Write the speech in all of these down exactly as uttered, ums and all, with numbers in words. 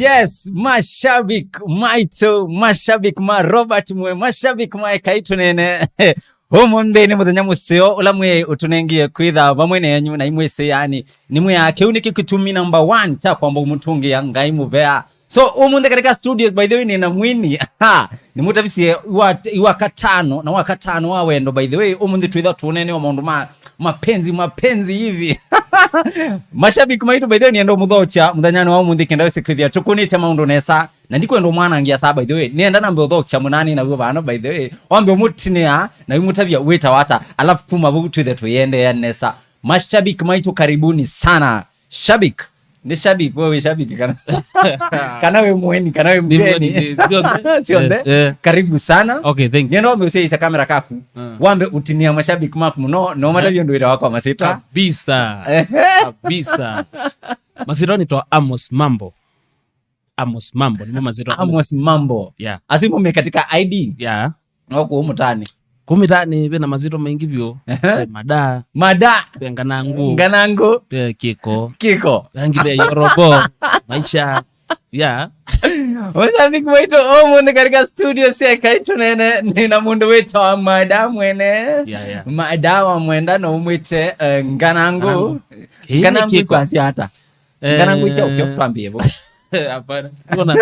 Yes, mashabik maitũ, mashabik ma Robert Mwe, mashabik ma Ekai Tũneene. Ũmũnthĩ nĩ mũthenya mũseo ũla Mwĩai ũtũnengie kwĩtha vamwe nenyu na imwĩsĩ, yani, nĩ mwĩa kĩu nĩkĩ kĩtumi number one kya kwamba ũmũtũngĩa Ngai mũvea. So, ũmũnthĩ katika studios, by the way, nĩna mwini. Ha, nĩmũtavisye iwa, iwa katano, na wa katano wa wendo, by the way, ũmũnthĩ twĩtha tũnene wa maũndũ ma mapenzi, mapenzi hivi. Mashabiki maitũ, by the way, nĩenda ũmũthokya mũthenyanĩ wa ũmũnthĩ kenda wĩsĩ kwĩthĩa tũkũnĩte maũndũ nesa. Na ndikwenda ũmwanangia saa, by the way. Nĩenda nambe ũthokya mũnani na wĩo vano, by the way. Wambe ũmũtinĩa, na wĩmũtavya wĩtawa ata. Alafu kuma vau twĩthe tũiendeea nesa. Mashabiki maitũ, karibuni sana. Shabik. Nĩ shabik, wewe wĩ shabik kana? Kana wĩ mũeni, kana wĩ mgeni? Nĩ mũeni, nĩ, sio nde? Sio nde? Eh, eh. Karibu sana. Okay, thank you. Nĩenda wambe ũsyaĩĩsya kamera kaku. Ah. Wambe ũtinĩa mashabik maku mũno, na ũmatavye ũndũ wĩtawa kwa masĩtwa. Kabisa. Ehe. Kabisa. Masĩtwa nĩtawa Amos Mambo. Amos Mambo, nĩmo masĩtwa. Amos Mambo. Yeah. Asu imo me katika I D? Yeah. No kũu mũtaanĩ. Kũu mĩtaanĩ, ve na masĩtwa maingĩ vyũ. Ehe. Ve Mada. Mada. Ve Nganangũ. Nganangũ. Ve Kĩko. Kĩko. Ve angĩ ve Yorobo. Maisha. Yeah. Mashabiki maitũ, ũmũnthĩ katika studio sya Ekai Tũneene, nĩna mũndũ wĩtawa Mada mwene. Yeah, yeah. Mada wa mwenda na ũmwĩte, eh, Nganangũ. Nganangũ. Ĩĩ, nĩ Nganangũ Kĩko. Ĩkwasya ata? Eh, Nganangũ ikya ũkyo twambie vo. Hapana. Ona,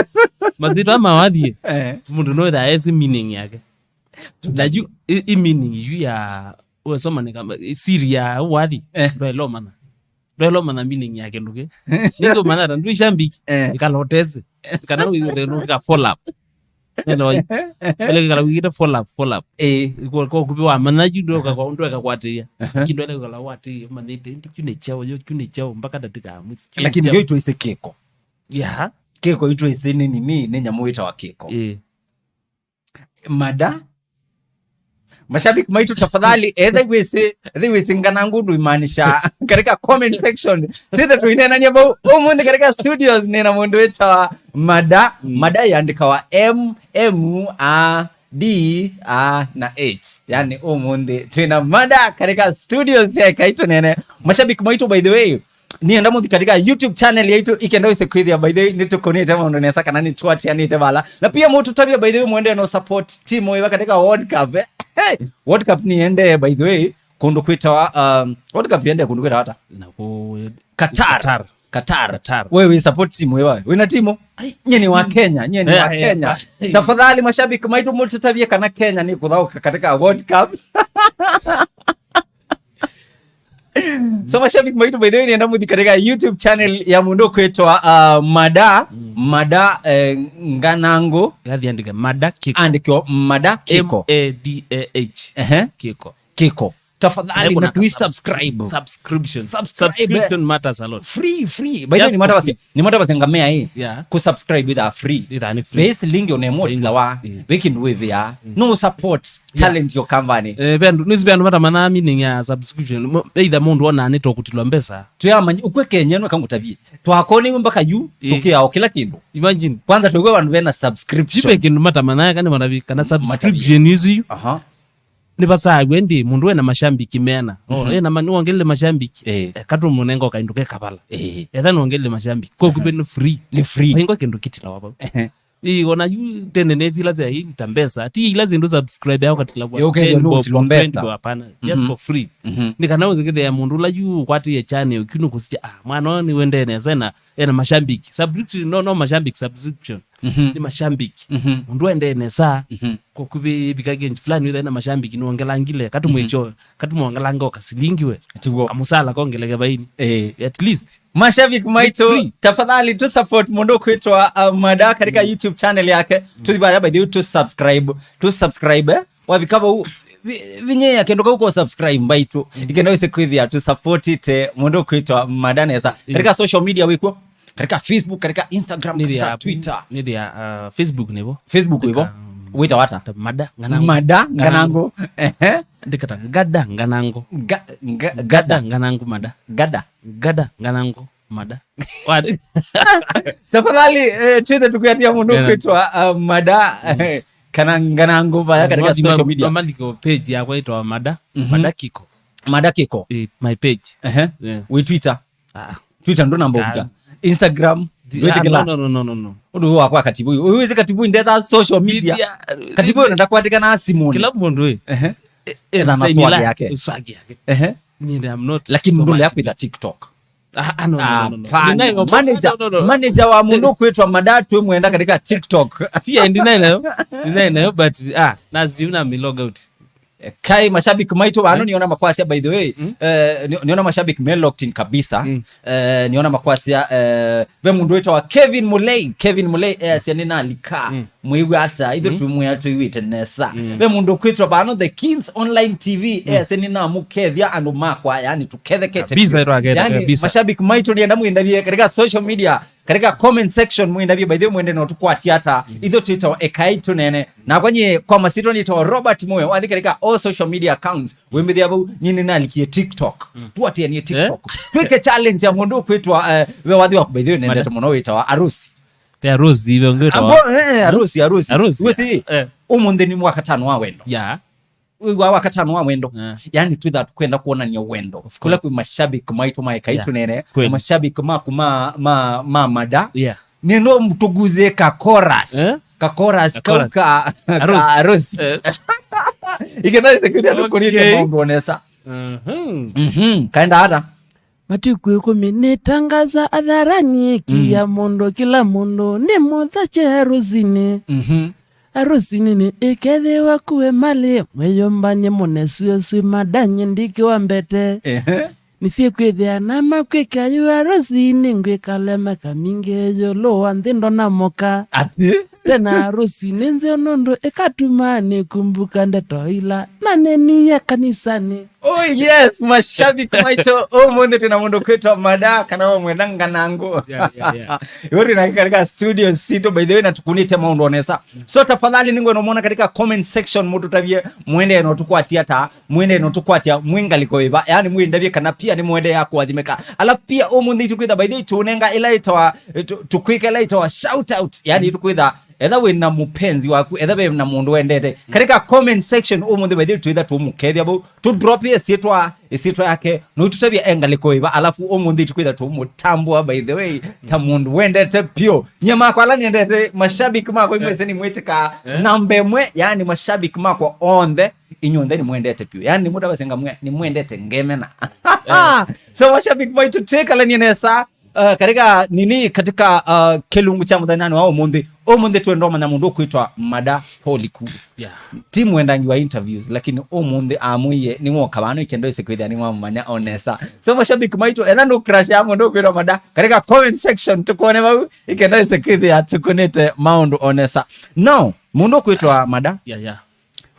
masĩtwa ama wathie. Eh. Mũndũ no etha esi meaning yake. Na yu, i, i meaning yu ya, wesoma nĩ kama, i siri ya wathi, eh, ndwaĩle ũmanya. Ndwaĩle ũmanya meaning ya kĩndũ kĩ. Nĩkĩ ũmanya ata, ndwĩ shabiki, eh, ĩkala ũtesĩ. Kana wĩ, wĩ, wĩ, ka follow up. Neno, wale kala wĩkĩte follow up, follow up. Eh. Kwa, kwa kubi wa manya yu ndo ka, ndo ka kwatĩĩa. Aha. Kindo ile kala watĩĩa, manyĩte, ndi kyu nĩ chao, yo kyu nĩ chao, mpaka ndatika ya mwisho. Kyu nĩ chao. Lakini yo itwaĩsĩ Kĩko. Yeah. Kĩko itwaĩsĩ nĩ nini, nĩ nyamũ ĩtawa Kĩko. Eh. Mada. Mashabiki maitũ, tafadhali, etha wĩsĩ, etha wĩsĩ Nganangũ ndũimaanisha katika comment section. Twĩthe tũineenania vau. Ũmũnthĩ katika studios nĩna mũndũ wĩtawa Mada. Mm. Mada yandĩkawa M, M, A, D, A, na H. Yani, ũmũnthĩ twĩna Mada katika studios sya Ekai Tũneene. Mashabiki maitũ, by the way, nĩenda mũthi katika YouTube channel yaitũ, ikenda wĩse kwĩthĩa, by the way, nĩtũkũnĩte maũndũ nesa kana nĩtwatianĩte vala. Na pia mũtũtavya, by the way, mũendee no support timu ĩva katika World Cup, eh? Hey! World Cup nĩendee, by the way, kũndũ kwĩtawa, um, World Cup yendee kũndũ kwĩtawa ata? Na ku-, Qatar. Qatar. Qatar. Qatar. Wewe wĩ support timu ĩva? Wĩna timu? Ai, nyie nĩ wa timu. Kenya, nyie nĩ, eh, wa, eh, Kenya. Eh. Tafadhali, mashabiki maitũ, mũtũtavye kana Kenya nĩ kũthaũka katika World Cup. So, mashabiki maitũ, by the way, nĩenda mũthi katika YouTube channel ya mũndũ kwĩtwa, uh, Mada, mm, Mada, eh, Nganangũ. Yathi andĩke Mada Kĩko. Andĩkĩo Mada Kĩko. M A D A H. Ehe. Kĩko. Kĩko. Tafadhali, na tui subscribe. Subscription. Subscribe. Subscription matters a lot. Free, free. By the way, just for free. Nĩmatavasya, nĩmatavasya ngamea ĩ. Yeah. Ku subscribe with a free. Ĩtha nĩ free. Ve silingi ũnemotila wa. Mm. Ve kĩndũ wĩvĩa. Mm. No support. Yeah. Talent your company. Eh, ve andũ, nĩsi ve andũ matamanyaa meaning ya subscription. Mo-, either mũndũ ona nĩ tũkũtilwa mbesa. Tuyamanya, ũkwĩ Kenya ĩno ĩkangũtavie. Twakoniwe mpaka yu, eh, tũkĩao kĩla kĩndũ. Imagine. Kwanza twĩkwe vandũ vena subscription. Sipe kĩndũ matamanyaa kana matavi-, kana subscription isu yu. Aha. Nĩvasaaw'e ĩndĩ mũndũ ena mashambiki meana. Oh, mhm, ena ma-, nĩwongelile mashambiki. Eh. Eka tũmũnenga o kaindũ ke kavala. Eh. Etha nĩwongelile mashambiki. Kwa, aha, kuve nĩ free. Nĩ free. Vaingwa kĩndũ kĩtilawa vau. Ehe. Ĩ, ona yu tene nesi ila sya hii ta mbesa. Ti ila syĩndũ subscribe yao katilagwa. Yo, ũkethĩa ten bob, nũũtilwa mbesa. Twenty bob, hapana. Just, mhm, for free. Mhm. Nĩ kana ũthikĩthĩa mũndũ ũla yu ũkwatĩĩe channel, kyu nũkũsya, ah, mwana ũyũ nĩwendee nesa, ena, ena mashambiki. Subscription, no, no mashambiki, subscription. Mhm. Nĩ mashambiki. Mhm. Mũndũ endee nesa. Mhm. Kwa kuvi ĩvika kĩndũ fulani wĩthae na mashambiki nĩwongelangile. Katũmwĩkyo, mhm, katũmwongelanga o kasilingi we. Tiguo. Kamusala kongeleke vaini. Eh. At least. Mashabiki maitũ, it's free. Tafadhali tu support mũndũ kwĩtwa, uh, Mada katika, mm, YouTube channel yake. Mm. Tũthi vaya, by the way, tu subscribe. Tu subscribe, eh? Wavika vau, vi-, vinyĩa kĩndũ kau ko subscribe mbaitũ. Mm. Ikenda wĩse kwĩthĩa tu support ĩte mũndũ kwĩtwa Mada nesa. Mm. Katika social media wĩkw'o? Katika Facebook, katika Instagram, katika Twitter. Nĩthĩa, uh, Facebook nĩvo. Facebook nĩvo. Wĩtawa ata? Ta Mada Nganangũ. Mada Nganangũ. Ehe. Ndikata Ngada Nganangũ. Nga-, nga-, Ngada Ngada. Nganangũ Mada. Ngada. Ngada Nganangũ Mada. What? Tafadhali, eh, twĩthe tũkwĩatĩa mũndũ, yeah, kwĩtwa, uh, Mada, mm, eh, kana Nganangũ vaya, eh, katika, no, social media. No, maliko page yakwa ĩtawa Mada, mhm, Mada Kĩko. Mada Kĩko. Eh, my page. Ehe. Yeah. Wĩ Twitter? Ah. Twitter ndo namba ũvika. Instagram? Ndwĩtĩkĩla? Ah, no, no, no, no, no, no. Ũndũ ũyũ wakwa Katibui. Ũyũ wĩsĩ Katibui ndetha social media. Katibui ũnenda kwandĩka na simũ. Kĩla mũndũ ĩ. Ehe. E, e, ena maswali yake. Swali yake. Ehe. Niĩ I'm not. Lakini so ndũlea much kwĩtha TikTok. Ah, ah, no, no, no, no, no. Hapana. Ninayo, manager, no, no, no, manager wa mũndũ kwĩtwa Mada twĩmwenda katika TikTok. Ti, eh, ndinayo. Ndinayo, but, ah, naziuna mi log out. Eh, kai mashabiki maitũ vano, eh, niona makwasya, by the way. Mm. Eh, ni-, niona mashabiki me locked in kabisa. Mm. Eh, niona makwasya, eh, ve mũndũ wĩtawa Kevin Mulei. Kevin Mulei, eh, asya nĩnalika. Mm. Mwĩw'a ata? Ithu, mm, twĩmwĩa twĩw'ĩte nesa. Mm. Ve mũndũ kwĩtwa vano The Kings Online T V, mm, ese nĩnamũkethya andũ makwa, yani tũkethekete. Kabisa, twaketheka yani kabisa. Mashabiki maitũ nĩenda mwĩndavye katika social media, katika comment section mwĩndavye, by the way, mwende no tũkwatya ata. Mm. Ithu twĩtawa Ekai Tũnene. Nakwa nyie kwa masitwa nĩtawa Robert Moyo, wathi katika all social media accounts, wĩmbĩthĩa vau, nyie nĩnalikie TikTok. Mm. Tuatĩanie TikTok. Eh? Twĩke challenge ya mũndũ kwĩtwa, eh, ve wathi waku, by the way, nendete mũno wĩtawa Arusi. Pe arusi, ive ngwĩtawa. Ambo, eh, arusi, arusi. Arusi, wĩsĩ, eh, ũmũnthĩ nĩ wakatano wa wendo. Yeah. Wĩ wa wakatano wa wendo. Yeah. Yani, twĩtha tũkwenda kuonania wendo. Of course. Kula kwĩ mashabiki maitũ ma Ekai Tũnene, yeah, kweli, mashabiki maku ma, ma, ma Mada. Yeah. Nĩndo tũguze ka chorus. Eh? Ka chorus, ka chorus, kau ka, ka arusi. Eh. Ikenda ĩse kĩthĩa tũkũnĩte, okay, maũndũ onesa. Mhm. Mhm. Kaenda ata? Matukũ ĩkũmi nĩtangaza atharani, kĩya, mm, mũndũ, kĩla mũndũ nĩ mũthakye arusinĩ. Mhm. Arusinĩ nĩ ĩkethĩwa kuwe malĩ, mwĩyũmbany'e mũnesuesue madany'e ndikĩwa mbete. Ehe. Nĩsyĩkwĩthĩa na makwĩka yu arusinĩ ngwĩkalema kamingĩ ĩyũlũ wa nthĩ ndonamoka. Ati? Tena arusinĩ nzeo nũndũ ĩkatuma nĩkumbuka ndeto ila nanenie kanisanĩ. Oh yes, mashabiki maitũ, ũmũnthĩ twĩna mũndũ kwĩtwa Mada, kana wamwenda Nganangũ. Yeah, yeah, yeah. Iwe twĩna katika studio sitũ, by the way, na tũkunĩte maũndũ onesa. So tafadhali nĩngwenda ũmwona katika comment section mũtũtavye, mwende no tũkwatya ata, mwende no tũkwatya mwĩ ngalĩko ĩva, yani mwĩndavye kana pia nĩ mwende ya kũathimĩka. Alafu pia ũmũnthĩ tũkwĩtha, by the way, tũnenga ĩla ĩtawa, tũ-, tũkwĩka ĩla ĩtawa shout out, yani tũkwĩtha Etha wĩ na mũpenzi waku, etha wĩ na mũndũ wendete, katika comment section ũmũnthĩ, by the way, twĩtha tũmũkethya vau, tũ drop ĩsyĩtwa, ĩsyĩtwa yake, no tũtavya e ngalĩko ĩva, alafu ũmũnthĩ tũkwĩtha tũmũtambũa, by the way, ta mũndũ wendete piũ. Nyie makwa ala nĩendete, mashabiki makwa imwe, eh, ĩse nĩmwĩtĩkaa, eh, namba ĩmwe, yani mashabiki makwa onthe, inyonthe nĩmwendete piũ. Yani nĩmũtavasenga mwe, nĩmwendete ngemena. Eh. So mashabiki maitũ, twĩkalanie nesa. Uh, katika nini, katika, uh, kĩlungu kya mũthenyanĩ wa ũmũnthĩ, ũmũnthĩ twenda ũmanya mũndũ ũkwĩtwa Mada Paul Iku. Yeah. Ti mwendangi wa interviews, lakini ũmũnthĩ amwĩie nĩwoka vano ikendo ĩse kwĩthĩa nĩwamũmanya onesa. So mashabiki maitũ, etha ndũ crush ya mũndũ ũkwĩtwa Mada, katika comment section tũkone vau, ikendo ĩse kwĩthĩa tũkunĩte maũndũ onesa. Now, mũndũ ũkwĩtwa Mada, yeah, yeah,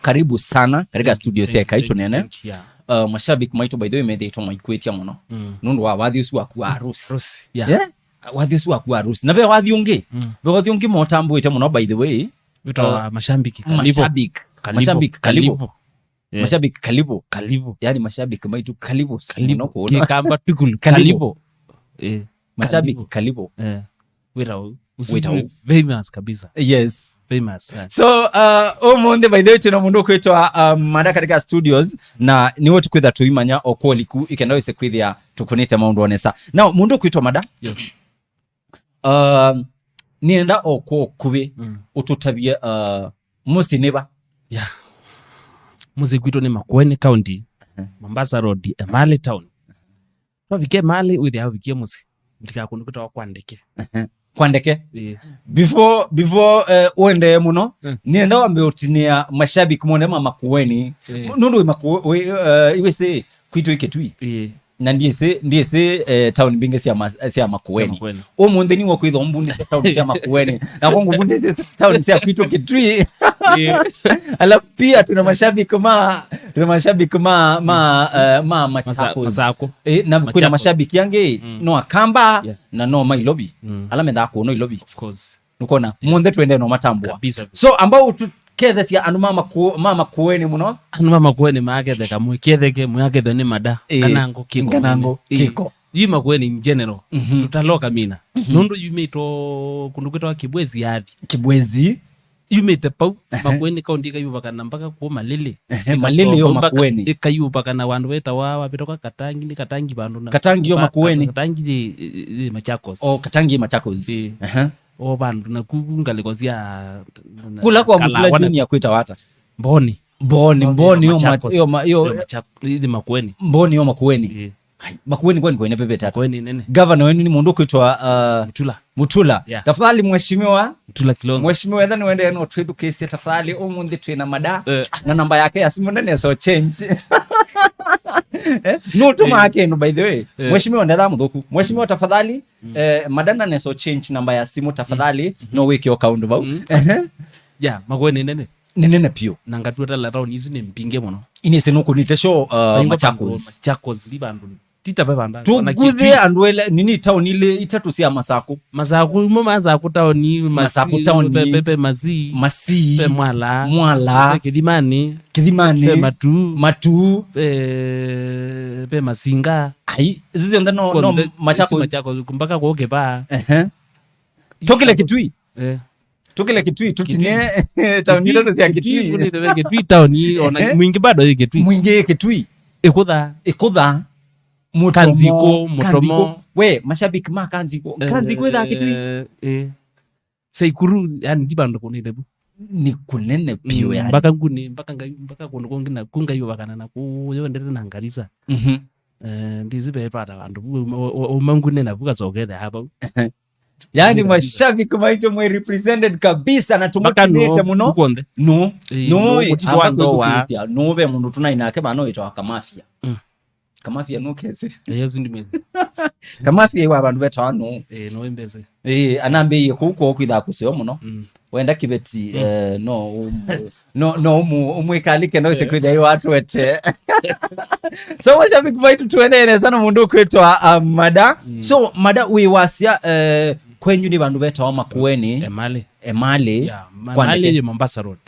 karibu sana katika studio sya Ekai Tũnene. Thank you, yeah. Uh, mashabiki maitũ, by the way, methĩĩtwe maikwĩtya mũno, mm, nũndũ wa wathi ũsu waku wa harusi. Harusi, yeah. Yeah? Wathi ũsu waku wa harusi. Na ve wathi ũngĩ. Mm. Ve wathi ũngĩ motambũĩte mũno, by the way. Wĩtawa, uh, mashabiki, karibu. Mashabiki. Karibu. Mashabiki, karibu. Karibu. Yeah. Mashabiki, karibu. Karibu. Yani mashabiki maitũ, karibu. Karibu. Mũno kũna. Kĩkamba tukulu. Karibu. Karibu. Eh, mashabiki, karibu. Karibu. Eh. Wĩra ũũ. Wĩra ũũ. Famous kabisa. Yes. Famous, yeah. So, uh, ũmũnthĩ, by the way, twĩna mũndũ ũkwĩtwa, uh, Mada katika studios, na nĩwe tũkwĩtha tũimanya o Paul Iku, ikenda wĩse kwĩthĩa tũkunĩte maũndũ onesa. Now, mũndũ ũkwĩtwa Mada. Yes. Uh, nĩenda o kwa ũkuvĩ, mm, ũtũtavye, uh, mũsyĩ nĩ va? Yeah. Mũsyĩ kwitũ nĩ Makueni County, uh-huh, Mombasa Road, Emali Town. Twavika Emali, wĩthĩa ũvikie mũsyĩ. Ndika kũndũ kwĩtawa kwa ndeke. Ehe. Kwa ndeke? Ĩĩ. Before, before, eh, ũendee mũno, mm, nĩenda wambe ũtinĩa mashabiki mone ma Makueni. Ĩĩ. Nũndũ wĩ Maku-, wĩ, eh, iwĩsĩ kwitũ ĩ Kitui. Ĩĩ. Na ndiĩsĩ, ndiĩsĩ, eh, town mbingĩ sya ma-, sya Makueni. Sya Makueni. Ũmũnthĩ nĩw'o kwĩthwa ũmbundĩsye town sya Makueni. Na kwa ngũmbundĩsye town sya kwitũ Kitui. Ĩĩ. Alafu pia tuna mashabiki ma, tuna mashabiki ma, ma, eh, ma Machakos. Masako. Eh, na kwĩna mashabiki angĩ, mm, no Akamba, yeah, na no Mailobi. Mm. Ala methaa kũũ Nailobi. Of course. Nũkwona, yeah, mũnthĩ twende no matambũa. Kabisa. So, ambao tũkethesya andũ ma Maku-, ma Makueni mũno. Andũ ma Makueni maketheka, mwĩketheke, mwĩakethwe nĩ Mada. Eh, Nganangũ kĩko. Nganangũ kĩko. Yu Makueni in general. Mhm. Tũtaloka mina. Mhm. Nũndũ yumĩtwo kũndũ kwĩtawa Kibwezi yathi. Kibwezi. Yumĩte pau, ehe, Makueni kaunti ĩkayũvakana mpaka kũu Malili. Ehe, Malili yo ĩkasomba mpaka Makueni. Ĩkayũvakana vandũ vetawa wavĩtoka Katangi, nĩ Katangi vandũ na Katangi yo Makueni. Katangi yĩ, yĩ, yĩ Machakos. O, Katangi Machakos. Ĩĩ. Ehe. O vandũ na kuku ngalĩko sya kula kwa Kalawa Mutula na Junior kwĩtawa ata? Mboni. Mboni, Mboni, Mboni yo yo ma-, Machakos. Yo ma-, yo, yo Machak-, yĩ Makueni. Mboni yo Makueni. Ĩĩ. Ai, Makueni kwani kwene pepete ata? Makueni nene. Gavana wenu nĩ mũndũ kwĩtwa, uh, Mutula. Mutula. Yeah. Tafadhali mheshimiwa. Mutula Kilonzo. Mheshimiwa, etha nĩwendee no twĩthukĩĩsye tafadhali, ũmũnthĩ twĩ na mada. Eh. Na namba yake ya simu nene so change. Eh? No tũmaa kĩndũ, by the way. Eh. Mheshimiwa ndetha mũthũku. Mheshimiwa tafadhali, mm, eh, mada nane so change namba ya simu tafadhali. Mm. No wĩke o kaũndũ vau. Mm. Ehe. Yeah, Makueni nene. Nĩ nene piũ. Na ngatwetela taoni isu nĩ mbingĩ mũno. Inĩsĩ nũkũnĩte show, uh, Machakos. Machakos, li vandũ. Tita ve vandũ. Tũguze andũ ele, nini taoni ile itatũ sya Masaku. Masaku, mo Masaku taoni, Masaku Masi-, taoni. Pe, pe, pe, Masi. Masi. Pe Mwala. Mwala. Pe Kĩthimani. Kĩthimani. Pe Matu. Matu. Pe, pe Masinga. Ai, isu syonthe no, no Konthe, Machakos. Machakos, mpaka kũkĩva. Ehe. Tũkĩle Kitui. Eh. Tũkĩle Kitui, tũtinie taoni itatũ sya Kitui. Kitui, kũnĩte ve Kitui taoni, ona mwingĩ bado yĩ Kitui. Mwingĩ yĩ Kitui. Ĩkũtha. Ĩkũtha. Mũtomo, Kanzikũ, Mũtomo. Kanzikũ. We, mashabiki ma Kanzikũ. Eh, Kanzikũ ĩthaa Kitui. Eh, eh. Saikuru, yani, ndi bando kũnĩte vu. Nĩ kũnene piũ, mm, yani. Mpaka Nguni, mpaka Ngai, mpaka kũndũ kũngĩ na, ku Ngai ũvakana na kũ, yondete na Ngarisa. Mhm. Eh, ndizi vepata vandũ vu, uma, u-, u-, uma Nguni na vu kasokethe hapa. Yaani, mashabiki maitũ mwĩ represented kabisa na tũmũtinĩte mũno. Mpaka no, kukonthe. No. Eh, no, no, ĩ, mũtitwa amba ndoa. Kwĩthukĩĩsya. No, ve mũndũ tũnai nake vano wĩtawa Kamafia. Mm. Kamafia no kesi. Eh, Yesu ndi mezi. Kamafia iwa vandũ vetawa no. Eh, no mbeze. Eh, anambĩie kũu kwoo kwĩthaa kũseo mũno. Mm. Wenda kĩveti, mm, eh, no, um, no, no, ũmũ-, ũmwĩkalĩke no ĩse kwĩthĩa ĩwatwete. So, mashabiki maitũ tũendeee nesa na mũndũ ũkwĩtwa, uh, Mada. Mm. So, Mada wĩ wasya, eh, kwenyu nĩ vandũ vetawa Makueni. Emali. Emali. Yeah, kwa Emali ndeke. Yĩ Mombasa Road.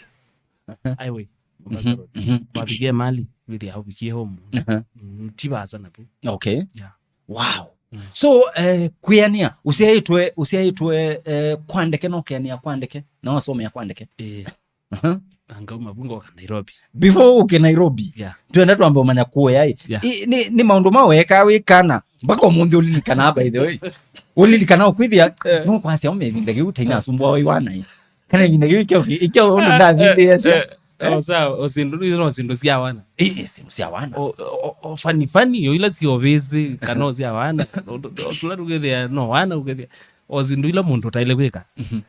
Aha. Highway, Mombasa Road. Mhm, mhm. Wavikie Emali, wĩthĩa ũvikie home. Aha. Mm, ti vasa napo. Okay. Yeah. Wow. Mm. So, eh, kwĩanĩa, ũsyaĩtwe, ũsyaĩtwe, eh, kwa ndeke, no kĩanĩa kwa ndeke, na wasomea kwa ndeke? Eh. Aha. Na ngauma vu ngoka Nairobi. Before ũke Nairobi, yeah, twenda twambe ũmanya kũya, ĩ. Yeah. Ĩ, nĩ, nĩ maũndũ ma weekaa wĩ kana, mpaka ũmũnthĩ ũlilikanaa, by the way. Ũlilikanaa ũkwĩthĩa, eh, no kwasya ũme ĩvinda kĩu tainasumbwa oi wana, ĩ. Kana ĩvinda kĩu ikyo, ikyo ũndũ ndathithĩasya. Eh, eh, eh, o sawa, o syĩndũ isu no syĩndũ sya wana. Ĩ, ĩ, syĩndũ sya wana. O, o, o funny, funny, o ila syo vĩsĩ, kana o sya wana. O, o, tũla tũkethĩa, no wana ũkethĩa. O syĩndũ ila mũndũ ũtaĩle kwĩka. Mhm.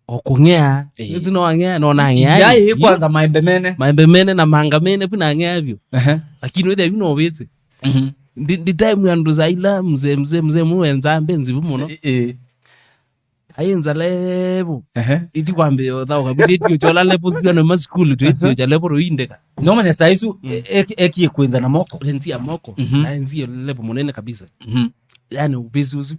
O kũng'ea. Ĩ. Ĩsu no ang'ea, no nang'ea. Yaĩ, ĩ, kwanza maembe mene. Maembe mene na manga mene, vu nang'ea vyũ. Ehe. Lakini wĩthĩa yu no vĩsĩ. Mhm. Ndi, ndi time ya andũ za ila, mzee, mzee, mzee, mũwenza mbenzi vu mũno. Ĩ, ĩ. Aĩ nza level. Ehe. Ithi kwambĩĩa ũthaũka. Vĩtĩtio kyola level sio na ma school tu, ĩtio kya level roindeka. No manya saa isu, mm, e-, e-, ekie kwĩnza na moko. Enzi ya moko. Mhm. Na enzi ya level mũnene kabisa. Mhm. Yani ũvĩsĩ ũsu.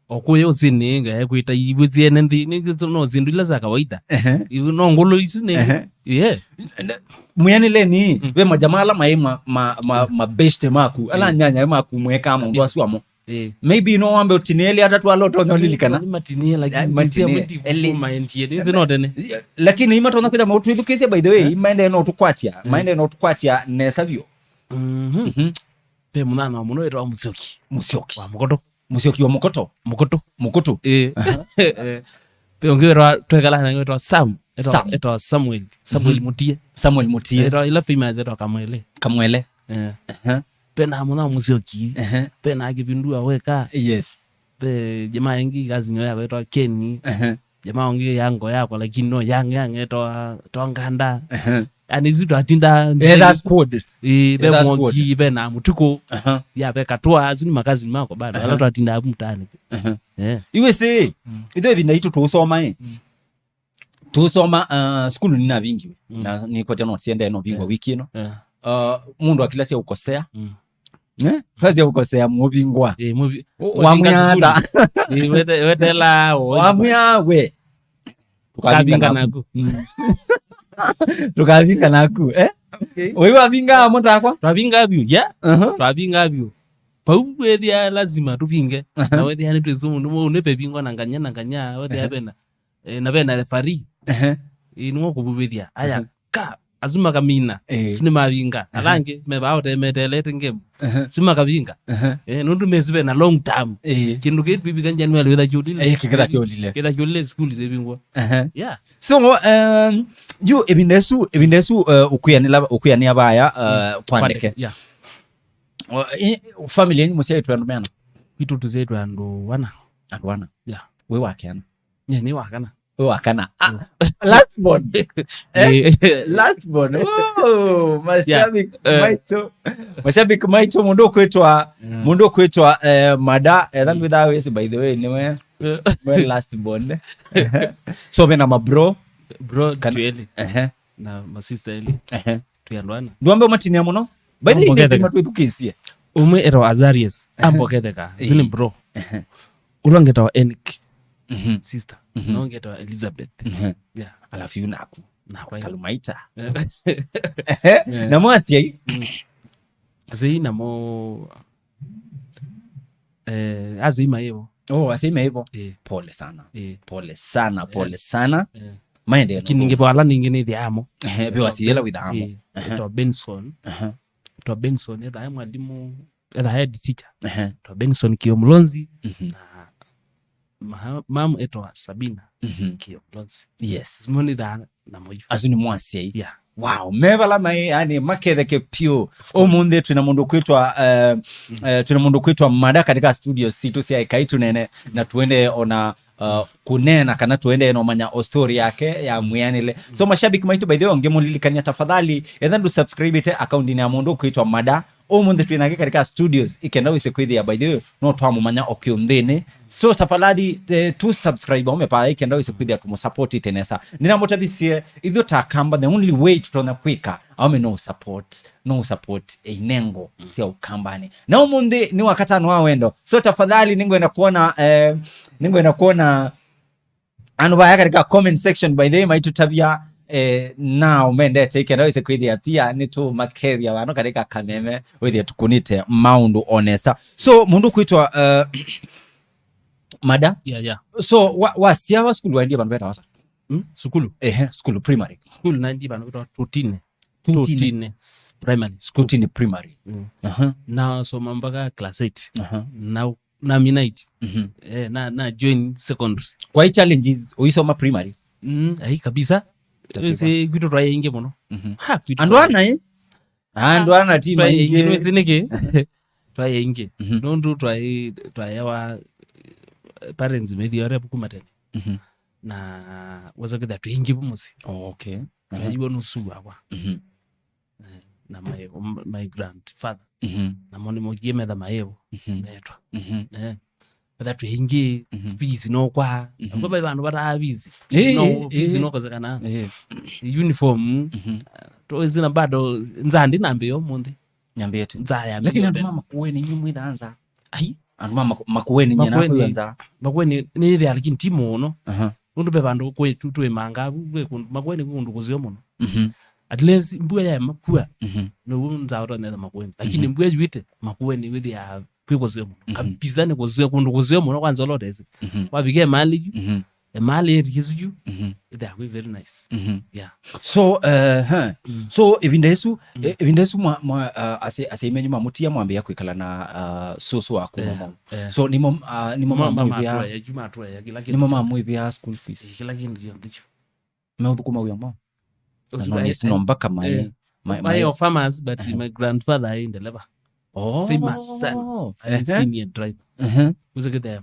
O kũya ũsĩnĩ, ngae kwĩta iw'ĩ syene nthĩ. Nĩ, no syĩndũ ila za kawaida. Ehe. Iw'ĩ no ngũlũ isu nĩ. Ehe. Yeah. Mwĩanĩleni, mm, ve majamaa ala maĩ ma, ma, ma, mabeshte maku. Ala, mm, nyanya maku mweka mũndũ asu amo. Eh. Maybe no wambe ũtinĩe elĩ atatũ ala ũtonya ũlilikana. Nĩ matinie, lakini, yani, matinie, matinie, elĩ. Kuma endie, nĩ no tene. Lakini imatonya kwĩtha maũtwĩthukĩĩsya, by the way, eh, imaendee no tũkwatya, mm, maendee no tũkwatya nesa vyũ. Mhm. Mhm. Ve mũnyanya wa mũno wĩtawa Mũsyoki. Mũsyoki. Wa Mũkoto. Mũsyoki wa Mũkoto. Mũkoto. Mũkoto. Eh. Aha. Eh. Ve ũngĩ wĩtawa, twekala na wĩtawa Sam. Etawa, Sam. Etawa Samuel. Samuel, mhm, Mutie. Samuel Mutie. Etawa ila famous etawa Kamwele. Kamwele. Eh. Aha. Pena mũno Mũsyoki. Ehe. Pena Kĩvindu aweka. Yes. Pe jamaa ĩngĩ kazi nyo yako etawa Kenny. Ehe. Jamaa ũngĩ yango yakwa, lakini no yang, yang etawa, etawa Nganda. Ehe. Yani isu twatinda. Eh, that's good. Eh, ve that's good. Mwoki, ve na Mũtuku. Aha. Ya ve Katwa, asu nĩ makazi makwa bado. Aha. Ala twatinda abu mtaani. Aha. Eh. Iwe si, mm, itho ĩvinda itũ tũsoma, eh. Mm. Tũsoma, uh, sukulu nĩnavingiwe. Mm. Na nĩkwete no siendee no vingwa, yeah, wiki ĩno. Yeah. Uh, mũndũ akila sya ũkosea. Mm. Eh? Sya ũkosea mũvingwa. Eh, mũvi-, wamwata. Eh, wete-, wetela, o, wamwĩa we. Kavinga naku. Mm. Tukavinga naku, eh? Okay. Ũi wavinga mũtakwa? Twavinga vyũ, yeah? Uh-huh. Twavinga vyũ. Pau wethia lazima tuvinge. Uh-huh. Na wethia nĩ twĩsũ mũndũ, nĩ pevingwa na nganya na nganya, wethia, uh-huh, pena. Eh, na ve na referee. Ehe. Ĩĩ, nĩwe ũkũvuvĩthya. Aya, mhm, ka, asu makamina. Ĩĩ. Asu nĩmavinga. Aha. Ala angĩ, mevaa ũtemeteelete game. Aha. Asu makavinga. Aha. Eh, nũndũ mesi ve na long term. Ĩĩ. Kĩndũ kĩĩ twĩvika January wĩtha kyũlile. Ĩĩ, kĩkĩtha kyũlile. Kĩtha kyũlile, school syĩvingwa. Aha. Yeah. So, um, yu, ĩvinda ĩsu, ĩvinda ĩsu, uh, ũkwĩanĩla, ũkwĩanĩa vaya, uh, mm, kwa ndeke. Yeah. O, i, family yenyu mũsyaĩtwe andũ meana? Kwitũ tũsyaĩtwe andũ ana. Andũ ana? Yeah. Wĩ wa keana? Yeah, nĩ wa kana. Wĩ wa kana. Ah, mm, last born. Eh? Eh. Last born. Oh, yeah, mashabiki, eh, maitũ. Mashabiki maitũ, mũndũ ũkwĩtwa, mm, mũndũ ũkwĩtwa, eh, Mada, eh, mm, wĩthaa wĩsĩ, by the way, nĩwe, eh, we last born. So, ve na mabro. Bro, kana twĩ elĩ. Ehe. Na masister elĩ. Ehe. Twĩ andũ ana. Ndwambe ũmatinĩa mũno. By the way, Ambo Ketheka. Ndesima twĩthukĩĩsye. Ũmwe etawa Azarius. Ehe. Ambo Ketheka. Ĩĩ. Zini bro. Ehe. Ũla ũngĩ etawa Enik. Mhm. Sister. Mhm. Na ũngĩ etawa Elizabeth. Mhm. Yeah. Alafu yu naku. Nakwa yu. Kalumaita. Eh. Ehe. Eh. Namo asyai? Mm. Asyai namo, eh, asyai maĩvo. Oh, asyai maĩvo. Eh. Pole sana. Eh. Pole sana, eh, pole sana. Eh. Maendeeo. Lakini nĩvo. Ningĩ vala ningĩ nĩthĩaamo. Ehe, ve asyai ala wĩthaamo. Eh, ehe. Etawa Benson. Aha. Etawa Benson, etawa e mwalimu, etawa head teacher. Ehe. Etawa Benson Kĩo Mũlonzi. Mhm. Na ma-, mam etawa Sabina. Mhm. Kĩo Mũlonzi. Yes. Simoni thaa na moyu. Asu nĩmo asyai. Yeah. Wow, me vala maĩ, yani, maketheke piũ. Of course. Ũmũnthĩ twĩna mũndũ kwĩtwa, eh, mm, eh, twĩna mũndũ kwĩtwa Mada katika studio sitũ sya Ĩkai Tũnene, na tuende ona, uh, kũneena kana tuende na ũmanya o story yake ya mwĩanĩle. So, mashabiki maitũ, by the way, ngĩmũlilikania, tafadhali, etha ndũ subscribĩte account-inĩ ya mũndũ kwĩtwa Mada, ũmũnthĩ twĩ nake katika studios, ikenda wĩse kwĩthĩa, by the way, no twamũmanya o kĩũnthĩnĩ. So, tafadhali, eh, tu subscribe, ume paa, ikenda wĩse kwĩthĩa tũmũsupportĩte nesa. Nĩnamũtavisye, ithyĩ ta Akamba, the only way tũtonya kwĩka, aume no support, no support inengo, mm, sya Ũkambanĩ. Na ũmũnthĩ nĩ wakatano wa wendo. So, tafadhali, nĩngwenda kuona, eh, nĩngwenda kuona andũ vaya katika comment section, by the way, maitũtavya, eh, nao mendete ikenda wĩse kwĩthĩa pia nĩtũmakethya vano katika kameme, wĩthĩa tũkũnĩte maũndũ o nesa. So, mũndũ kwĩtwa, eh, Mada. Yeah, yeah. So, wa-, wasyawa sukulu waendie vandũ vetawa ata? Hmm? Sukulu? Ehe, sukulu, primary. Sukulu naendie vandũ vetawa Tutine. Tutine. Tutine s-, primary school. Tutine primary. Mm. Aha. Nasoma mpaka class eight. Aha. Na, na midnight. Mhm. Eh, na, na join secondary. Kwa hii challenges, ũisoma primary? Mm, ai kabisa. Tasiba. Ese kwitũ twaĩ aingĩ mũno. Mhm. Ha, kwitũ andũ twaĩ ana, eh? Ah, andũ ana ti twaĩ aingĩ, maingĩ. Nĩwĩsĩ nĩkĩ? Twaĩ aingĩ. Mhm. Nũndũ twaĩ, twaĩawa, eh, parents methĩawa rep kuma tene. Mhm. Na wesa kwĩthĩa twĩ aingĩ vu mũsyĩ. Oh, okay. Aha. Twaiwa nusu wakwa. Mhm. Eh, na my, my grandfather. Mhm. Namo nĩmokie metha maĩvo, mhm, metwa. Mhm. Eh, metha twĩ aingĩ, mhm, fees no kwa. Mhm. Nakuo vai vandũ vataa fees. Eh, no, eh, fees eh, no kosekana. Eh. Uniform. Mhm. Tũĩsĩ na bado nza ndinambĩĩa ũmũnthĩ. Nyambĩte. Nza ya. Lakini andũ ma Makueni inyuĩ mwĩthaa nza. Ai. Andũ ma Maku-, Makueni nyie nakwĩwa nza. Makueni nĩyĩthĩa, lakini ti mũno. Aha. Nũndũ ve vandũ kwĩtu twĩmanga vu, ve kũndũ, Makueni kwĩ kũndũ kũseo mũno. Mhm. At least mbua yaema kua, mhm, nĩw'o nza ũtonyetha Makueni. Lakini, mhm, mbua yuĩte, Makueni wĩthĩaa kwĩ kũseo mũno. Mhm. Kabisa nĩ kũseo, kũndũ kũseo mũno kwanza ũla ũtesĩ. Mhm. Wavika Emali yu, mhm, Emali area ĩsu yu, mhm, ĩthĩaa kwĩ very nice. Mhm. Yeah. So, eh, huh. Mm. So, ĩvinda ĩsu, mm, eh, ĩvinda ĩsu mwa, mwa, uh, ase-, asyai menyu mamũtia mwambĩĩa kwĩkala na, uh, sũsũ waku, eh, mama. Eh. So, nĩmo, uh, nĩmo mamwĩvĩa, matũea, yu matũea, kĩla kĩndũ nĩmo kyonthe. Mamwĩvĩa school fees. Eh, kĩla kĩndũ kyonthe kyu. Meũthũkũma wĩa mwaũ? Na no nĩsĩ no mpaka maĩ, eh, maĩ, maĩ o farmers, but, ehe, my grandfather aĩ ndeleva. Oh. Famous sana. Aĩ, ehe, senior driver. Ehe. Wĩsĩ kwĩthĩa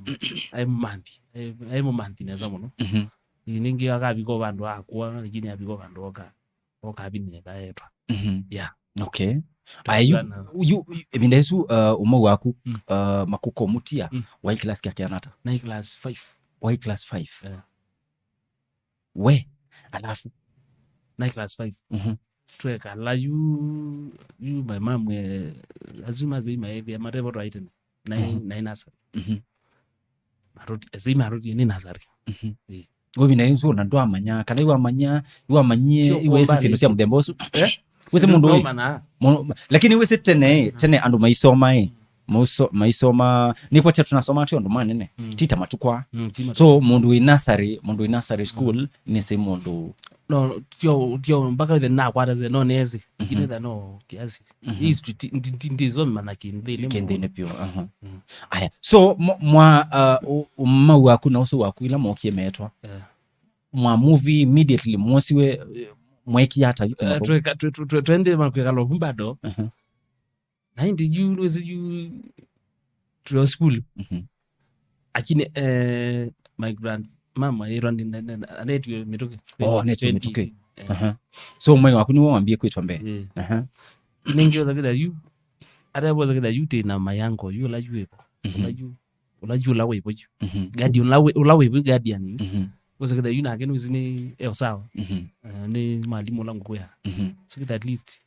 aĩ mũmanthi. Aĩ, aĩ mũmanthi nesa mũno. Mhm. Ĩ, ningĩ akavika vandũ akũa, lakini avika vandũ oka, okavinĩe vaetwa. Mhm. Yeah. Okay. Aya, yu, yu, ĩvinda ĩsu, uh, ũmwe waku, mm, uh, makũkomũtia, mm, waĩ class kya kĩana ata? Naĩ class five. Waĩ class five? Yeah. We, alafu? Naĩ class five. Mhm. Twekala yu, yu my mom, eh, asu asyai maĩvĩa, matevo twaĩ tene. Naĩ, mhm, naĩ nursery. Mhm. Maroti-, asyai marotie nĩ nursery. Mhm. Ĩĩ. Ũvina ĩsu ona ndwamanya, kana iwamanya, iwamanyie, ti ũkũmba iwĩsĩ syĩndũ sya nĩkĩ mũthemba ũsu. Eh? Wĩsĩ mũndũ ũyũ. Ndũmanya. Mũndũ, lakini wĩsĩ tene, mm, tene andũ maisoma, eh. Mauso-, maisoma, nĩkwatya tũnasoma tĩ andũ manene. Mm. Ti ta matukũ aa. Mm, ti matukũ. So, mũndũ wĩ nursery, mũndũ wĩ nursery school, mm, nĩsĩ mũndũ no, tio, tio mpaka wĩthe nakwata ze, no nezi. Lakini Mhm. wĩthe no kiasi. Mhm. History ti, ndi, ndi, ndi, zo mana kindini. Kindini pio, aha. Mm. Aya, so, mwa, mwa, uh, u-, umau waku na ũsu waku ila mokie metwa. Yeah. Mwa movie immediately mwosiwe, eh, mwekia ata yu kuma Eh, vau? Tweka, twe, twe, twe, twende makweka lo bado. Aha. Na indi yu, nĩwĩsĩ yu, tũyo school. Mhm. Lakini, eh, my grandmama, ĩrwa ndi, ne, ne, anetwe mĩtũkĩ. Oh, anetwe mĩtũkĩ. Eh. Aha. So, mwai waku nĩwe wambie kwĩtwa mbee? Eh. Aha. Nĩngĩ ũza kĩtha yu, ata ũza kĩtha yu tĩ na mayango, yu ũla yu ĩvo. Mhm. Ũla yu, ũla yu ũla wĩvo yu. Mhm. Guardian, ũla wĩ, ũla wĩvo guardian yu. Mhm. Ũza kĩtha yu nake nĩwĩsĩ nĩ eo sawa. Mhm. Eh, nĩ mwalimu ũla ngũkwĩa. Mhm. So kĩtha at least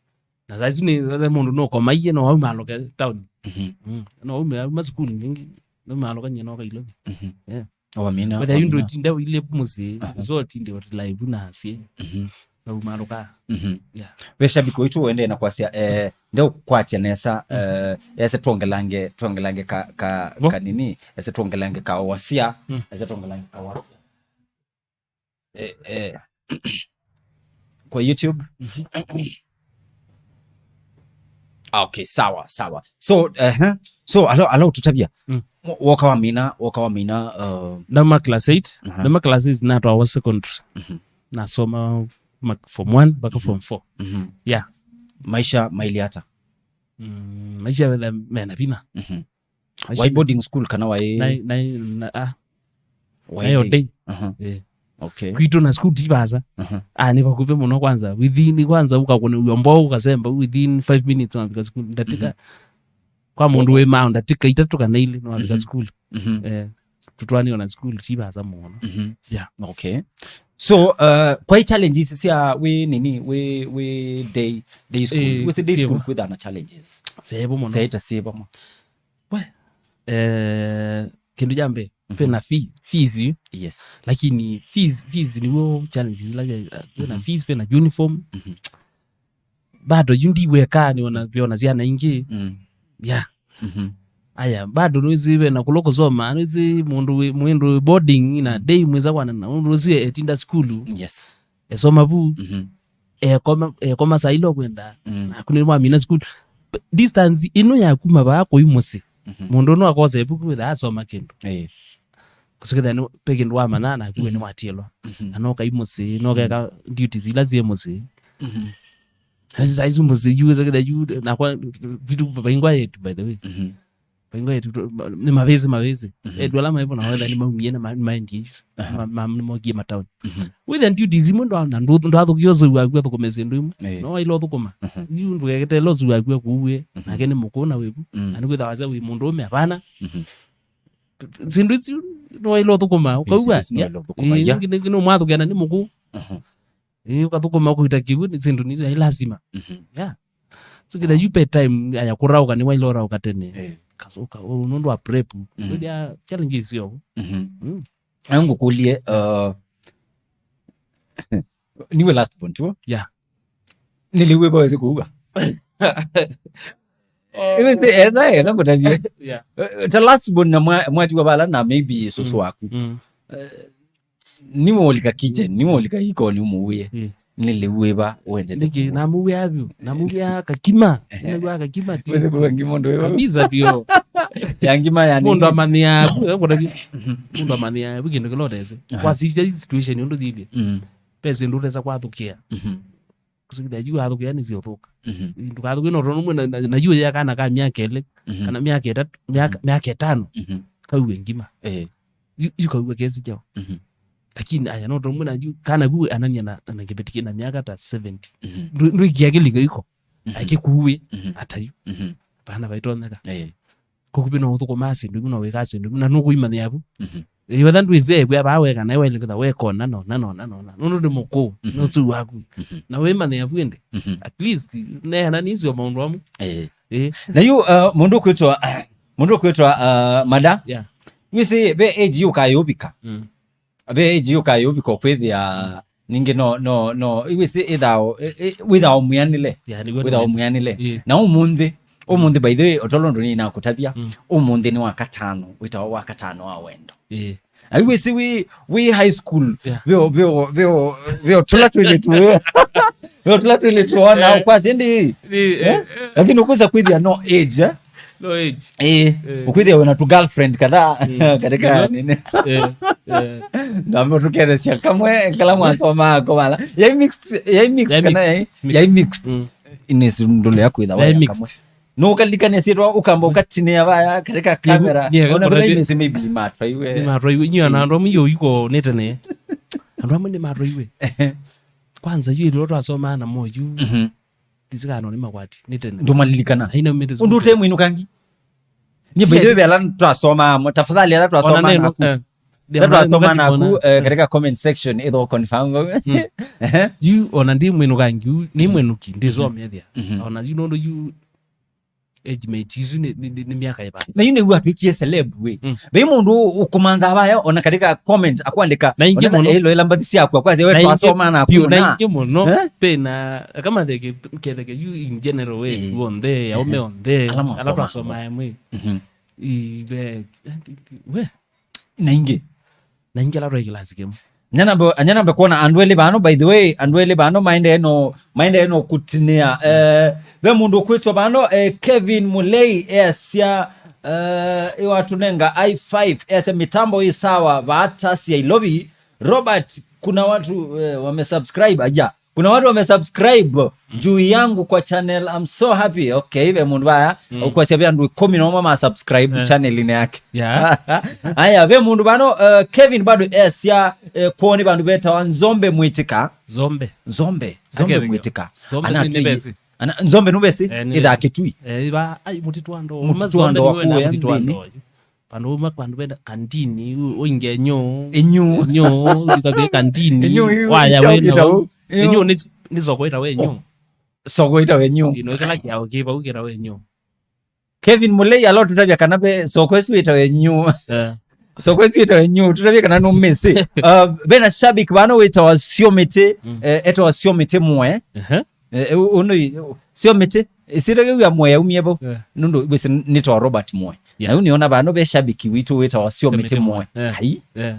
Na saa isu nĩ, wethe mũndũ nũkomaie no wauma aloke town. Mhm. Mm. No ume, uma sukulu ningĩ, no ume aloka nyie no kailovi. Mhm. Yeah. Wamina, wethe yu wamina. Ndũtinda wile mũsyĩ, Aha. So tinde ũtila ivu na asyĩ. Mhm. No uma aloka. Mhm. Yeah. We shabiki witũ ũendee na kwasya, eh, ndeũkũkwatya nesa, Mhm. eh, ese twongelange, twongelange ka, ka, Vo? Kanini, ese twongelange ka wasia, Mm. ese twongelange ka wasia. Eh, eh. Kwa YouTube. Mhm. Ah, okay, sawa, sawa. So, eh, so, alo, alo tutavya. Mm. Wo-, woka wamina, woka wamina, uh, Ndama class eight, Aha. Ndama class eight natwawa secondary. Mhm. Nasoma ma-, form one mpaka Mhm. form four. Mhm. Yeah. Maisha maili ata? Mm, maisha mena, mena vina. Mhm. Acio Wai boarding school kana wai? Nai, nai, na, ah. Wai Nayo day. Day. Aha. Eh. Okay. Kwitũ na school ti vaasa. Aha. Ah, nĩ vakuvĩ mũno kwanza. Within, kwanza ũkakũnĩw'a mbao, ũkasemba, within five minutes wafika school. Ndatĩka. Mhm. Kwa mũndũ wĩ mao, ndatĩka itatũ kana ilĩ, no wafika Mhm. school. Mhm. Eh, tũtwanĩo na school ti vaasa mũno. Mhm. Yeah. Okay. So, uh, kwa challenges sya wĩ nini, wĩ, wĩ day, day school. Eh, Wĩsĩ day school syĩvo. Kwĩthaa na challenges. Syĩvo mũno. Syaita syĩva mo. We, eh, kĩndũ kya mbee, Mhm. vena fee-, fees yu. Yes. Lakini fees, fees nĩw'o challenges ila ya, vena Mhm. fees, vena uniform. Mhm. Bado yu ndiweka nĩona, vĩona syana ingĩ. Mm. Yeah. Mhm. Aya, bado nĩwĩsĩ vena kũla kũsoma, nĩwĩsĩ mũndũ wĩ, mũndũ wĩ boarding na Mm. day mwĩsa kwanana, mũndũ ũsu etinda sukulu. Yes. Esoma vu, Mhm. ekoma, ekoma saa ila ũkwenda, Mm. naku nĩ wamina sukulu. P-, distance ĩno ya kuma vaa kũi mũsyĩ, Mhm. mũndũ no akosa ĩvuku wĩtha asoma kĩndũ. Eh. Kũsukĩthya nĩ, pe kĩndũ wamanya naku we Mhm. nĩwatiĩlwa. Mhm. Na no kai mũsyĩ, no keka duties ila syĩ mũsyĩ. Mhm. Saa isu mũsyĩ yu, ĩsa kĩtha yu, nakwa, vitu vaingwa yetu, by the way. Mhm. Vaingwa yetu, ma-, nĩ mavĩsĩ, mavĩsĩ. Mhm. Etu ala maivo na wetha nĩ maumie na ma-, maendie yu. Aha. Ma-, ma-, nĩ mokie mataoni. Mhm. Wĩthe duties imwe ndwa-, na ndũ-, ndwathũkia ũsũu waku athũkũme syĩndũ imwe. Eh. No waila ũthũkũma. Aha. Yu ndũkeketele ũsũu waku akuue, Mhm. nake nĩ mũkũũ na wĩvu. Mm. Na nĩ kwĩtha wasya wĩ mũndũ ũme apana. Mhm. Syĩndũ isu no waila ũthũkũma, Yes, ũkaua. Yes, no waila ũthũkũma, Ĩĩ, yeah. Nĩ, nĩ, nĩ mwathũkĩana nĩ mũkũũ. Aha. Ĩĩ, ũkathũkũma ũkũita kĩw'ũ, nĩ syĩndũ nĩ ila lazima. Mhm. Yeah. So kĩtha yu pe time aya kũraũka nĩ waila ũraũka tene. Eh. Kasoka, o, nũndũ wa prep. Mhm. Ndio challenges yo. Mhm. Mm. Ayo ngũkũlye, uh, niwe last born, tuo? Yeah. Nĩlĩw'e vaweze kũua. Iwe se, etha, etha ngũtavye. Yeah. Eh, ta last born na mwa-, mwatiwa vala na maybe soso Mm. waku. Mm. Eh, Nĩwolika kitchen, nĩwolika ikoni ũmũwĩe. Mm. Nĩlĩw'e va wendete Nĩkĩ, kũua. Namũwĩa vyũ, namũwĩa kakima. Ehe. Nĩnagwa kakima ti. Wĩsĩ kũua ngima ũndũ wĩva. Kabisa vyũ. Ya ngima ya Mũndũ nini? Amanyĩaa vyũ, eh, kũtavya. Mhm. Mũndũ amanyĩaa vyũ kĩndũ kĩla ũtesĩ. Aha. Wasisya situation ũndũ thilye. Mm. Pesa ũndũ ũtesa kwathũkĩa. Mhm. Kũsukithya yu athũkĩa nĩ syothũka. Mhm. Ndũkathũkĩe no tondũ mwe na, na, na yu ya kana ka myaka ĩlĩ, Mhm. kana myaka ĩtatũ, myaka, Mhm. myaka ĩtano. Mhm. Kauwe ngima. Eh. Yu, yu kauwe kesi kyao. Mhm. Lakini aya no tondũ mwe na yu kana kuwe anania na, na kĩveti kĩna myaka ta seventy. Mhm. Ndũ, ndũikia kĩlinga iko. Mhm. Akĩkuwe Mhm. atayu. Mhm. Pana vaitonyeka. Eh. Kokupĩ no ũthũkũmaa syĩndũ imwe, no wĩkaa syĩndũ imwe, na nũkũimanyĩa vu. Mhm. Ĩwetha ndwĩsĩ ekwĩa vaa weka, naĩ waĩle kwĩtha wekona, nona, nona, nona. Nũndũ nĩ mũkũũ, Mhm. nĩ ũsũu waku. Mhm. Na wĩmanyĩa vu ĩndĩ. Mhm. At least, neena nĩsio maũndũ amwe. Eh. Eh. Na yu, uh, mũndũ ũkwĩtwa, mũndũ ũkwĩtwa, uh, Mada. Yeah. Wĩsĩ, ve age yũkaa yũvika. Mm. Ve age yũkaa yũvika kwĩthĩa, ningĩ no, no, no, wĩsĩ ĩthao, ĩ-, ĩ-, wĩthao mwĩanĩle. Yeah, nĩw'o Wĩthao nĩw'o. Mwĩanĩle. Ĩĩ. Na ũmũnthĩ, ũmũnthĩ, by the way, ũtolo ndũ nĩnakũtavya, Mm. ũmũnthĩ nĩ wa katano, wĩtawa wa katano wa wendo. Ĩĩ. Ai, wĩsĩ wĩ, wĩ high school. Yeah. Veo, veo, veo, veo tũla twĩlĩtu, veo. Veo tũla twĩlĩtu ona, eh, ũkwasya ndi. Ni, eh, eh. Lakini ũkwĩsa kwĩthĩa no age, eh? No age. Eh, eh. Ũkwĩthĩa wĩna tu girlfriend kadhaa, mm, katika, you know, nini? Eh, eh. Namo tũkethesya kamwe, kala mwasomaa ko wala. Yai mixed, yai mixed, yai kana mixed, yai, mixed, yai mixed. Mm. Ines ndũlea kwĩtha yai waya mixed. Kamwe. No ũkalikania syĩtwa, ũkamba ũkatinĩa vaya katika kamera. Ona vĩla imesĩ maybe matwaiwe. Nĩ matwaiwe. Nyo na andũ amwe yo iko nĩ tene. Andũ amwe nĩ matwaiwe. Kwanza yu ĩlĩ twasomaa namo yu. Mhm. Ndisikana nĩ makwati, nĩ tene. Ndũmalilikana. Aina umĩte ũndũ ũte mwĩnũkangi. Ni by the way, ala twasoma, tafadhali, ala twasoma naku. Eh. Ala twasoma naku, eh, katika comment section, itho confirm. Mm. Ehe. Yu, ona ndi mwĩnũkangi, yu, nĩ mwĩnũki, ndĩsomethia. Mhm. Ona yu nũndũ yu age mate, isu nĩ, nĩ, nĩ, nĩ myaka ĩva. Na yu nĩw'o atwĩkie celeb, we. Mm. Ve mũndũ ũkũmanza vaya, ona katika comment, akwandĩka, na ingĩ mũno. Ĩlo ĩla mbathi syaku, akwasya, we twasoma naku, na ingĩ mũno, eh? Pena, kama theke, ketheke, yu in general, we, eh, tu onthe, aume onthe, ala twasoma amwe. Mhm. Ive, we. Na ingĩ. Na ingĩ ala twaĩ kĩlasi kĩmwe. Nyanambe, nyanambe kuona andũ elĩ vano, by the way, andũ elĩ vano maendee no, maendee no kũtinĩa. Eh, ve mũndũ ũkwĩtwa vano, eh, Kevin Mulei, easya, eh, ĩwatũnenga i five, easya mĩtambo ĩ sawa, vaata sya Ilovi. Robert, kuna watu, eh, wamesubscribe, aja. Kuna watu wamesubscribe juu yangu kwa channel. I'm so happy. Okay, ve mũndũ vaya, mm, ũkwasya ve andũ ĩkũmi na ũmwe ma subscribe, eh, channel-inĩ yake. Yeah. Aya, ve mũndũ vano, uh, Kevin bado easya, eh, kwoo nĩ vandũ vetawa Nzombe Mwĩtĩka. Zombe. Nzombe, Nzombe Mwĩtĩka. Zombe nĩ, nĩ vesi. Ana, Nzombe nũvesi, eh, nĩ ĩthaa vesi. Kĩtui. Eh, iva, ai, mũtitũ wa ndoo. Mũtitũ wa ndoo, mũtitũ wa ndoo. Vandũ uma, vandũ venda kandini, u-, ũinge nyũ. Inyũ. Nyũ, ikavika kandini. Inyũ, inyũ, waya wena. Inyũ nĩ, nĩ soko ĩtawa inyũ. Oh. Soko ĩtawa inyũ. Ino kĩla kĩao kĩ vau kĩtawa inyũ. Kevin Mulei alo tũtavya kana ve soko ĩsu ĩtawa inyũ. Eh. Soko ĩsu ĩtawa inyũ, tũtavya kana nũmĩsĩ. Uh, vena shabiki vano wĩtawa Siomĩtĩ, mm, eh, etawa Siomĩtĩ Mwe. Ehe. Eh, eh, ũnũ i-, Siomĩtĩ, ĩsĩta kĩu ya Mwe yaumie vau. Yeah. Nũndũ wĩsĩ nĩtawa Robert Mwe. Yeah. Na yu nĩona vano ve shabiki witũ wĩtawa Siomĩtĩ Mwe. Yeah. Ai. Yeah.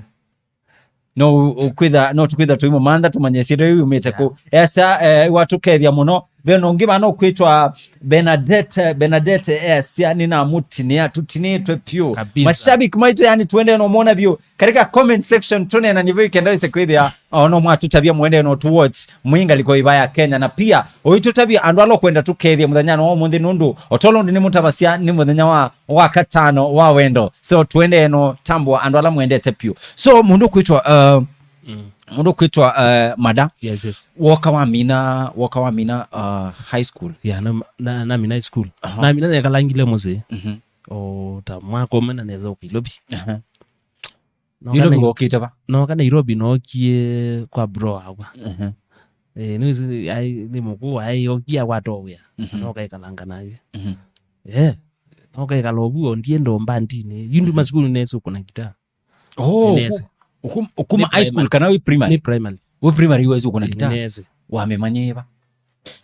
No ũ-, ũkwĩtha, no tũkwĩtha tũimũmantha tũmanye ĩsĩta yĩu yumĩte kũ. Yeah. Esa, eh, watũkethya mũno. Ve na ũngĩ vano ũkwĩtwa Bernadette, Bernadette, esa, nĩnamũtinĩa, tũtinĩtwe pyũ. Kabisa. Mashabiki maitũ, yani, tuende no mona vyũ. Katika comment section, tũneena nĩvo ikenda wĩse kwĩthĩa, o, no mwatũtavya mũendee no tũ watch, mwĩ ngalĩko ĩva ya Kenya, na pia ũitũtavya andũ ala ũkwenda tũkethye mũthenya no ũmũnthĩ, nũndũ o tolo ũndũ nĩmũtavasya nĩ mũthenya wa, wa katano wa wendo. So, tũendee no tambũa andũ ala mwendete pyũ. So, mũndũ kwĩtwa, uh, mm, mũndũ kwĩtwa, uh, Mada. Yes, yes. Woka wamina, woka wamina, uh, high school. Yeah, na, na, namina high school. Aha. Namina nekalangile mũsyĩ. Mhm. O ta mwaka ũmwe na nesa ũka Ilovi. Aha. Noka Nairobi Nai-, wokĩte va? Noka Nairobi nookie kwa bro wakwa. Mhm. Eh, nĩ, ai, nĩ mũkũũ, ai, okie akwata o wĩa. Mhm. Noka ĩkalanga nake. Mhm. Eh, noka ĩkala ũvu, o ndienda o mbandinĩ. Yu nduma sukulu nesa ũkũna ngita. Oh, nesa. Ũku-, ũkuma high school kana wĩ primary? Nĩ primary. Wĩ primary wesa ũkũna ngita? Nesa. Wamĩmanyie va?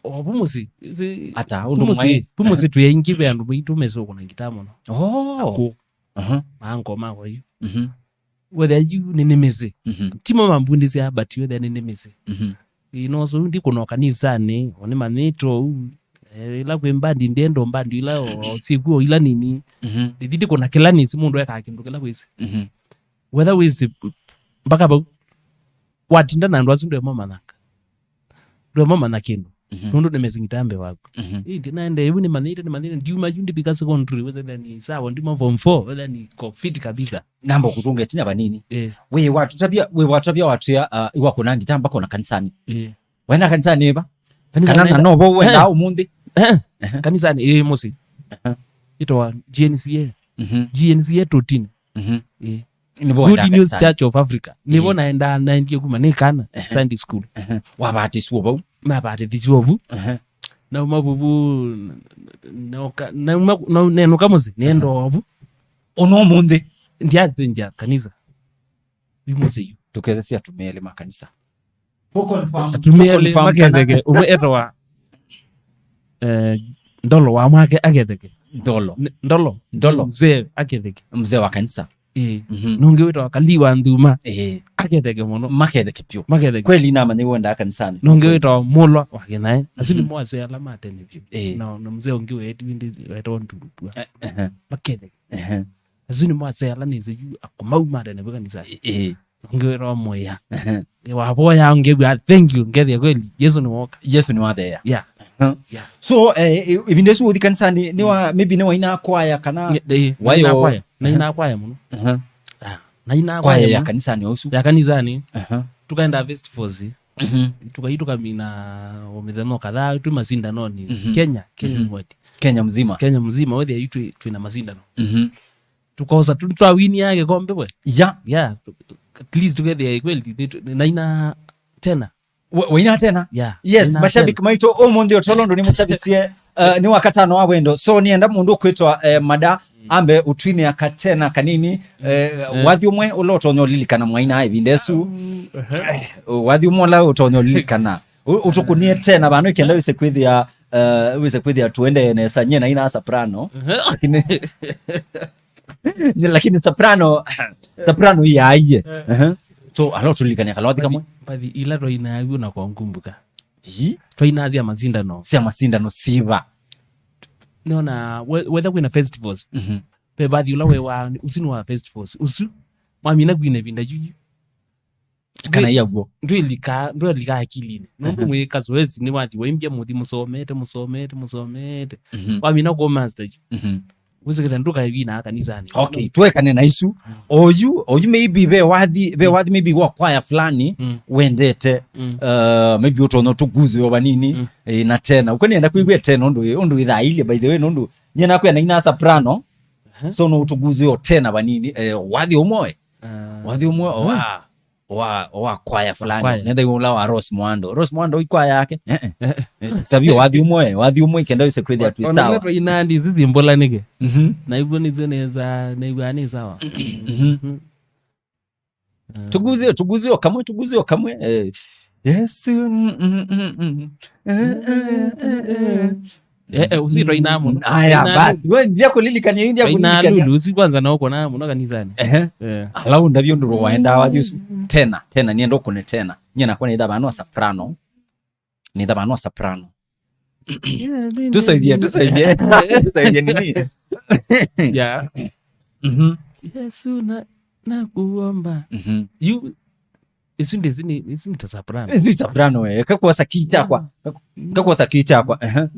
O vu mũsyĩ, si-, ata, vu ũndũ mũsyĩ, mwaĩ? Vu mũsyĩ twĩ aingĩ ve andũ maitũ mesa ũkũna ngita mũno. Oh. Akũ. Aha. Maango makwa yu. Mhm. Wethĩa yu nĩnĩmĩsĩ. Mhm. Ti mo mambundĩsya, but wethĩa nĩnĩmĩsĩ. Mhm. Ĩ, no so ndikũna o kanisanĩ, o nĩmanyĩtwe ũu. Eh, ĩla kwĩ mbandi, ndienda o mbandi ila o, o syĩkw'o ila nini. Mhm. Ndithi ndikũna kĩla nĩsĩ mũndũ ekaa kĩndũ kĩla wĩsĩ. Mhm. Wethĩa wĩsĩ mpaka vau. Watinda na andũ asu ndwemamanyanga. Ndwemamanya kĩndũ. Mhm. Nũndũ nĩmesĩ ngita mbee waku. Mhm. Ĩ, ndinaendee, yu nĩmanyĩte, nĩmanyĩte, ndiuma yu ndivika secondary, wethĩa ni sawa, ndiuma form four, wethĩa niko fit kabisa. Namba kũtũnga ĩtina vanini. Eh. Wĩ watũtavya, wĩ watũtavya watwĩa, uh, iwakũna ngita mpaka ona kanisanĩ. Eh. Waenda kanisanĩ ĩva? Kanisanĩ kana na ĩva? Novo wenda eh, ũmũnthĩ? Eh. Ehe. Kanisanĩ, ĩ, mũsyĩ. Ehe. Ĩtawa G N C A. Mhm. G N C A tutine. Mhm. Ĩ. Nĩvo Good waendaa News kanisanĩ. Church of Africa. Nĩvo eh, naendaa, naendie kuma nĩ kana, ehe, Sunday school. Ehe. Wavatĩsw'e vau? Navatĩsisye vu. Ehe. Nauma vuvu, n-, n-, noka, nauma, na, nenũka mũsyĩ, nĩenda o vu. Ũno ũmũnthĩ? Ndiathenja kanisa. Yu mũsyĩ yu. Tũkethesya atumĩa elĩ ma kanisa. Tũ confirm, atumĩa elĩ tũ confirm kana maketheke, ũmwe etawa, eh, Ndolo wa Mwake aketheke. Ndolo. Nĩ, Ndolo. Ndolo. Mzee aketheke. Mzee wa kanisa. Ĩĩ. Mhm. Nũngĩ wĩtawa Kalii wa Nthuma. Ĩĩ. Aketheke mũno. Maketheke vyũ. Maketheke. Kweli namanya wendaa kanisani. Nũngĩ wĩtawa Mũlwa wa Kĩnaĩ. Asu nĩ mosee ala ma tene vyũ. Ĩĩ. Na, na mzee ũngĩ wetu indi wetawa Ndurupua. Eh, ehe. Maketheke. Ehe. Asu nĩ mosee ala nĩsĩ yu akomau ma tene vyũ kanisani. Ĩĩ. Ũngĩ wĩtawa Mũĩa. Ehe. Wavoya ngew'a, "Thank you, ngethĩa kweli, Yesu nĩ woka." Yesu nĩ watheea. Yeah. Huh? Yeah. So, eh, i-, ivinda isu ũthi kanisani, nĩ wa, maybe nĩ waina kwaya kana Nge-, ĩĩ, wayo naina kwaya. Naina kwaya mũno. Aha. Ah, naina kwaya kwaya ya mũno. Kanisani ũsu. Ya kanisani. Aha. Tukaenda festivals. Mhm. Tukai tukamina o mĩthenya kadhaa tu masindanoni. Mhm. Kenya, Kenya Mhm. Wadi. Kenya mzima. Kenya mzima, wethĩa yu twĩ, twĩna masindano. Mhm. Tukosa tu twawinia kĩkombe we. Yeah. Yeah. At least tukethĩa kweli nĩ tu-, nĩ naina tena. We-, waina tena? Yeah, yes, naina mashabiki tena. Maitũ, ũmũnthĩ ũtolo ndũ nĩ mũtavisie, uh, nĩ wakatano wa wendo. So, nĩenda mũndũ ũkwĩtwa, eh, Mada, ambe ũtwinĩa katena kanini, eh, wathi ũmwe ũla ũtonya ũlilikana mwaina ĩvinda ĩsu. Eh, wathi ũmwe ũla ũtonya ũlilikana. Ũ-, ũtũkũnie tena vano ikenda wĩse kwĩthĩa, uh, wĩse kwĩthĩa tuendee nesa, nyie naina soprano. Lakini Nye, lakini soprano, soprano iyaie. Eh. Ehe. So, alo tulikania kalawathi kamwe. Mbathi ila twainaa yu na kwa ngumbuka. Ii? Twainaa sya masindano. Sya masindano siva. Nona, we-, whether kwĩna festivals. Mhm. Pe mbathi ula we wa, usini wa festivals. Usu, mwamina kwina vinda yuyu. Kana Ndwĩ-, iya guo. Ndwĩlika, ndwĩlika akilinĩ. Nũndũ mwĩ kazoezi nĩ wathi waimbya mũthi mũsomete, mũsomete, mũsomete. Mhm. Wamina kũ master yu. Mhm. Wĩsĩkĩte ndũkaivina kanisani. Okay, tuwekane na isu. Mm. Oyu, oyu maybe ve wathi, ve wathi maybe wa kwaya fulani, mm, wendete. Mm. Uh, maybe ũtonya ũtũguze o vanini, mm, eh, na tena. Ũkanienda kwĩw'a tena ũndũ, ũndũ ĩthailye, by the way, nũndũ nyie nakwĩa naina soprano. Aha. So no ũtũguze o tena vanini, eh, wathi ũmwe. Ah. Wathi ũmwe, mm, wa wa, wa kwaya fulani. Kwaya. Nenda ula wa Rose Mwando. Rose Mwando i kwaya yake? Eh, eh. Eh, eh. Eh, tavio wathi ũmwe, wathi ũmwe ikenda wĩse kwĩthĩa twĩ sawa. Ona twa inandi zithi mbola nĩkĩ? Mhm. Na hivyo nĩzo neza, na hivyo ni sawa. Mhm. Mhm. Ah. Tuguzie, tuguzie o kamwe, tuguzie o kamwe. Eh, Yesu, mm, mm, mm, mm. Eh, eh, eh, eh. Eh, eh, usi twainaa mũno. Aya, twainaa basi. Lulu. We, ndia kulilikania, ndia kulilikania. Twainaa Lulu, usi kwanza na ũkona mũno kanisani. Ehe. Eh. Alau ndavyo nduru waenda wathi usu. Tena, tena, nienda ũkũne tena. Nyie nakwa nĩtha vano soprano. Nĩtha vano soprano. Tusaidie, tusaidie. Tusaidie nini? Yeah. Mhm. Yesu na, nakuomba. Mhm. You Isu ndi, isu ni, isu ni ta soprano. Isu ni soprano, eh. Kakwosa kii kyakwa. Kak-, kakwosa kii kyakwa. Ehe.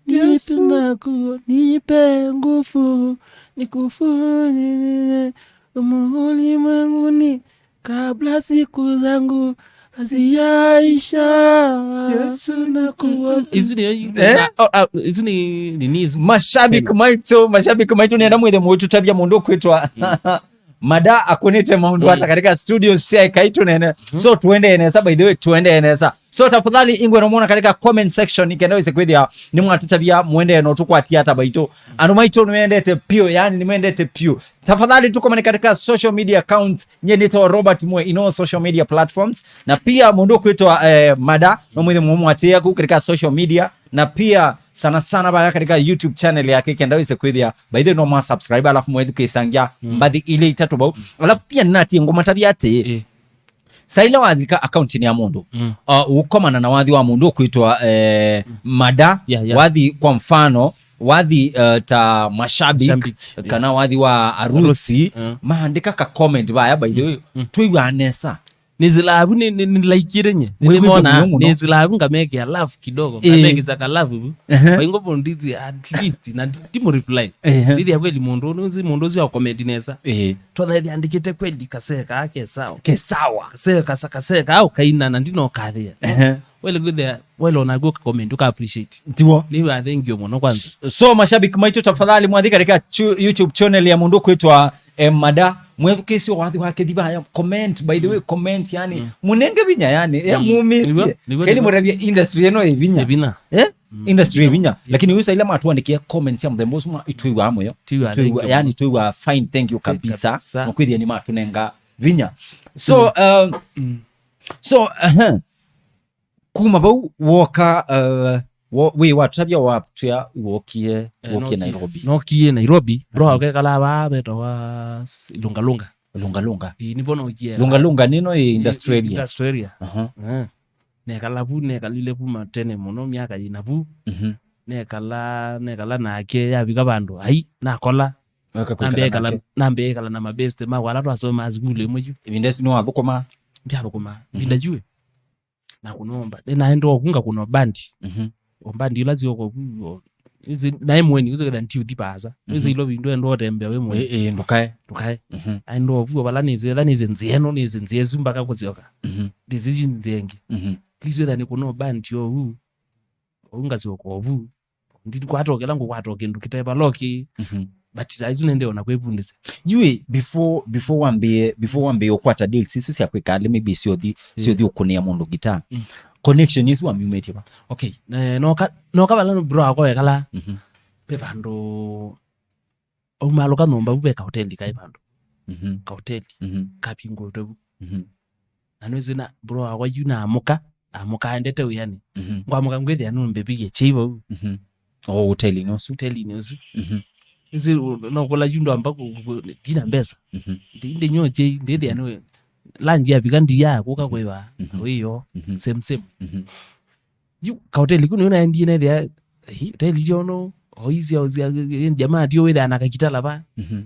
Yesu naku, nipe nguvu, nikufunye umu ulimwenguni kabla siku zangu hazijaisha. Yesu nakuomba. Isu ni, eh? Na, oh, ah, isu ni, ni, ni isu. Mashabiki maitũ, mashabiki maitũ, nenda mwĩthe mũtũtavya mũndũ kwĩtwa. Mm. Mada akũnĩte maũndũ, mm, ata katika studios sya Ĩkai Tũneene. Mhm. So, tuendee nesa, by the way, tuendee nesa. So, tafadhali, ingwe nomwona katika comment section, ikenda wĩse kwĩthĩa nĩmwatũtavya mũendee no tũkwatia ata baitũ. Andũ maitũ nĩmendete pio, yani nĩmendete pio. Tafadhali, tũkomane katika social media accounts. Nye nĩtawa Robert Mwe, in all social media platforms. Na pia mũndũ ũkwĩtwa, eh, Mada, no mwĩthe mũmwatĩa kũu katika social media. Na pia sana sana vaya katika YouTube channel yake kenda wĩse kwĩthĩa. By the way, no mwa subscribe, alafu mwethukĩĩsangya, mm, mbathi ilĩ itatũ vau. Mm. Alafu pia nĩnatie ngũmatavya atĩ, eh, saila wathika akauntinĩ ya mũndũ, mm, uh, ũkomana na wathi wa mũndũ ũkwĩtwa, eh, mm, Mada, yeah, yeah, wathi kwa mfano, wathi, uh, ta mashabiki, mashabiki, yeah, kana wathi wa arusi, arusi, yeah, maandĩka ka comment vaya, by the way, mm, mm, twĩw'aa nesa. Nĩsĩlaa vu nĩ, nĩ, nĩlaikĩte nye. Wĩw'ĩte nĩnĩmona mũno, mũno. Nĩsĩlaa vu ngamekĩa love kidogo. Ĩĩ. Ngamekĩsa ka love vu. Ehe. Vaingo vondithi at least, na ndi, ndimũ reply. Ehe. Ndithia kweli mũndũ, nũnzi mũndũ ũcio akomenti nesa. Ĩĩ. Twathethia andĩkĩte kweli kaseka ke sawa. Ke sawa. Kaseka, sa-, kaseka, au kaina, na ndinokathia. Ehe. Wele kwĩthĩa, wele onaguo ka comment, ũka appreciate. Tiwo. Nĩ wa thank you mũno kwanza. So, mashabiki maitũ, tafadhali mwathi katika chu-, YouTube channel ya mũndũ kwĩtwa, eh, Mada. Mwethukĩĩsye wathi wake thivaya. Comment, by the way, mm, comment, yani, mm, mũnenge vinya, yani, eh, mm, mũmĩsye. Nĩguo, nĩguo, keni nĩguo. Mũtavye industry ĩno ĩ vinya. Ĩ vinya. Eh? Mm. Industry ĩ vinya. Mm. Lakini uyu saila matũandĩkĩa comments ya mũthemba ũsu mwa itwĩw'aa mũyo. Twĩw'aa, thank you yani, mũno. Twĩw'aa fine, thank you kabisa. Kabisa. Makwĩthĩa nĩ matũnenga vinya. So, mm, um, mm, so, uh-huh. Kuma vau woka, uh, Wo-, wĩ watũtavya watwĩa wokie, eh, wokie Nairobi. Nokie Nairobi, bro, mhm, akekalaa vaa vetawa s-, Lunga Lunga. Lunga Lunga. Ĩĩ, nĩvo nokie. Lunga Lunga nĩno ĩ, ĩ, industrial area. Industrial area. Aha. Eh. Nekala vu, nekalile kuma tene mũno, myaka yĩna vu. Mhm. Nekala, nekala nake, yavika vandũ, ai, nakola. Weka kwĩkala nambĩa ĩkala nake. Nambĩa ĩkala na mabeste makwa ala twasomaa sukulu ĩmwe yu. Ĩvinda ĩsu nĩwathũkũmaa? Ndyathũkũmaa. Mhm. Ĩvinda yu ĩ. Na kũnomba. Nĩnaenda ovu ngakũna bandi. Mhm. O bandi ila syoko vu, o, isi, naĩ mweni, ũsu ketha ndiũthi vaasa. Mhm. Isi ilo vindu enda ũtembea wĩ mweni. Ĩ, ĩ, ndũkae. Ndũkae. Mhm. Aenda ovu, o vala nĩsĩ, vala nĩsĩ nzĩa ĩno, nĩsĩ nzĩa ĩsu mpaka kũsyoka. Mhm. Nĩsĩ yu nzĩa ĩngĩ. Mhm. Lisu etha nĩkũna bandi ovu. Ovu ngasyoka ovu. Ndikwata o kĩla ngũkwata o kĩndũ kĩtevaloki. Mhm. But saa isu nĩndĩ ona kwĩvundĩsya. Yu ĩ, before, before wambĩe, before wambĩe ũkwata deals isu sya kwĩka alĩ, maybe syothi, ĩĩ, syothi ũkũnĩa mũndũ guitar. Mm. Connection isu wamyumĩtye va? Okay, eh, noka, noka vala bro wakwa wekala. Mhm. Ve vandũ, aumaalũka nyũmba vu ve kahoteli kaĩ vandũ. Mhm. Kahoteli. Mhm. Kavingũtwe vu. Mhm. Na nĩwĩsĩ na bro wakwa yu naamũka, amũka aendete wĩanĩ. Mhm. Ngwamũka ngwĩthĩa nũmbĩvĩie kyei vau. Mhm. O hotelinĩ ũsu. Hotelinĩ ũsu. Mhm. Nĩsĩ, no kũla yu ndwamba kũ-, kũ-, ndina mbesa. Mhm. Ndi, ndi nyuo kyei, ndĩthĩa nĩ lunch yavika ndiya kũka kwĩva. Mhm. Wĩyo. Mhm. Same, same. Mhm. Yu, kahoteli kau nĩyo naendie nethĩa, "Ei, hoteli syono, oi syao sya, jamaa tio wĩthĩa na kakitala va." Mhm.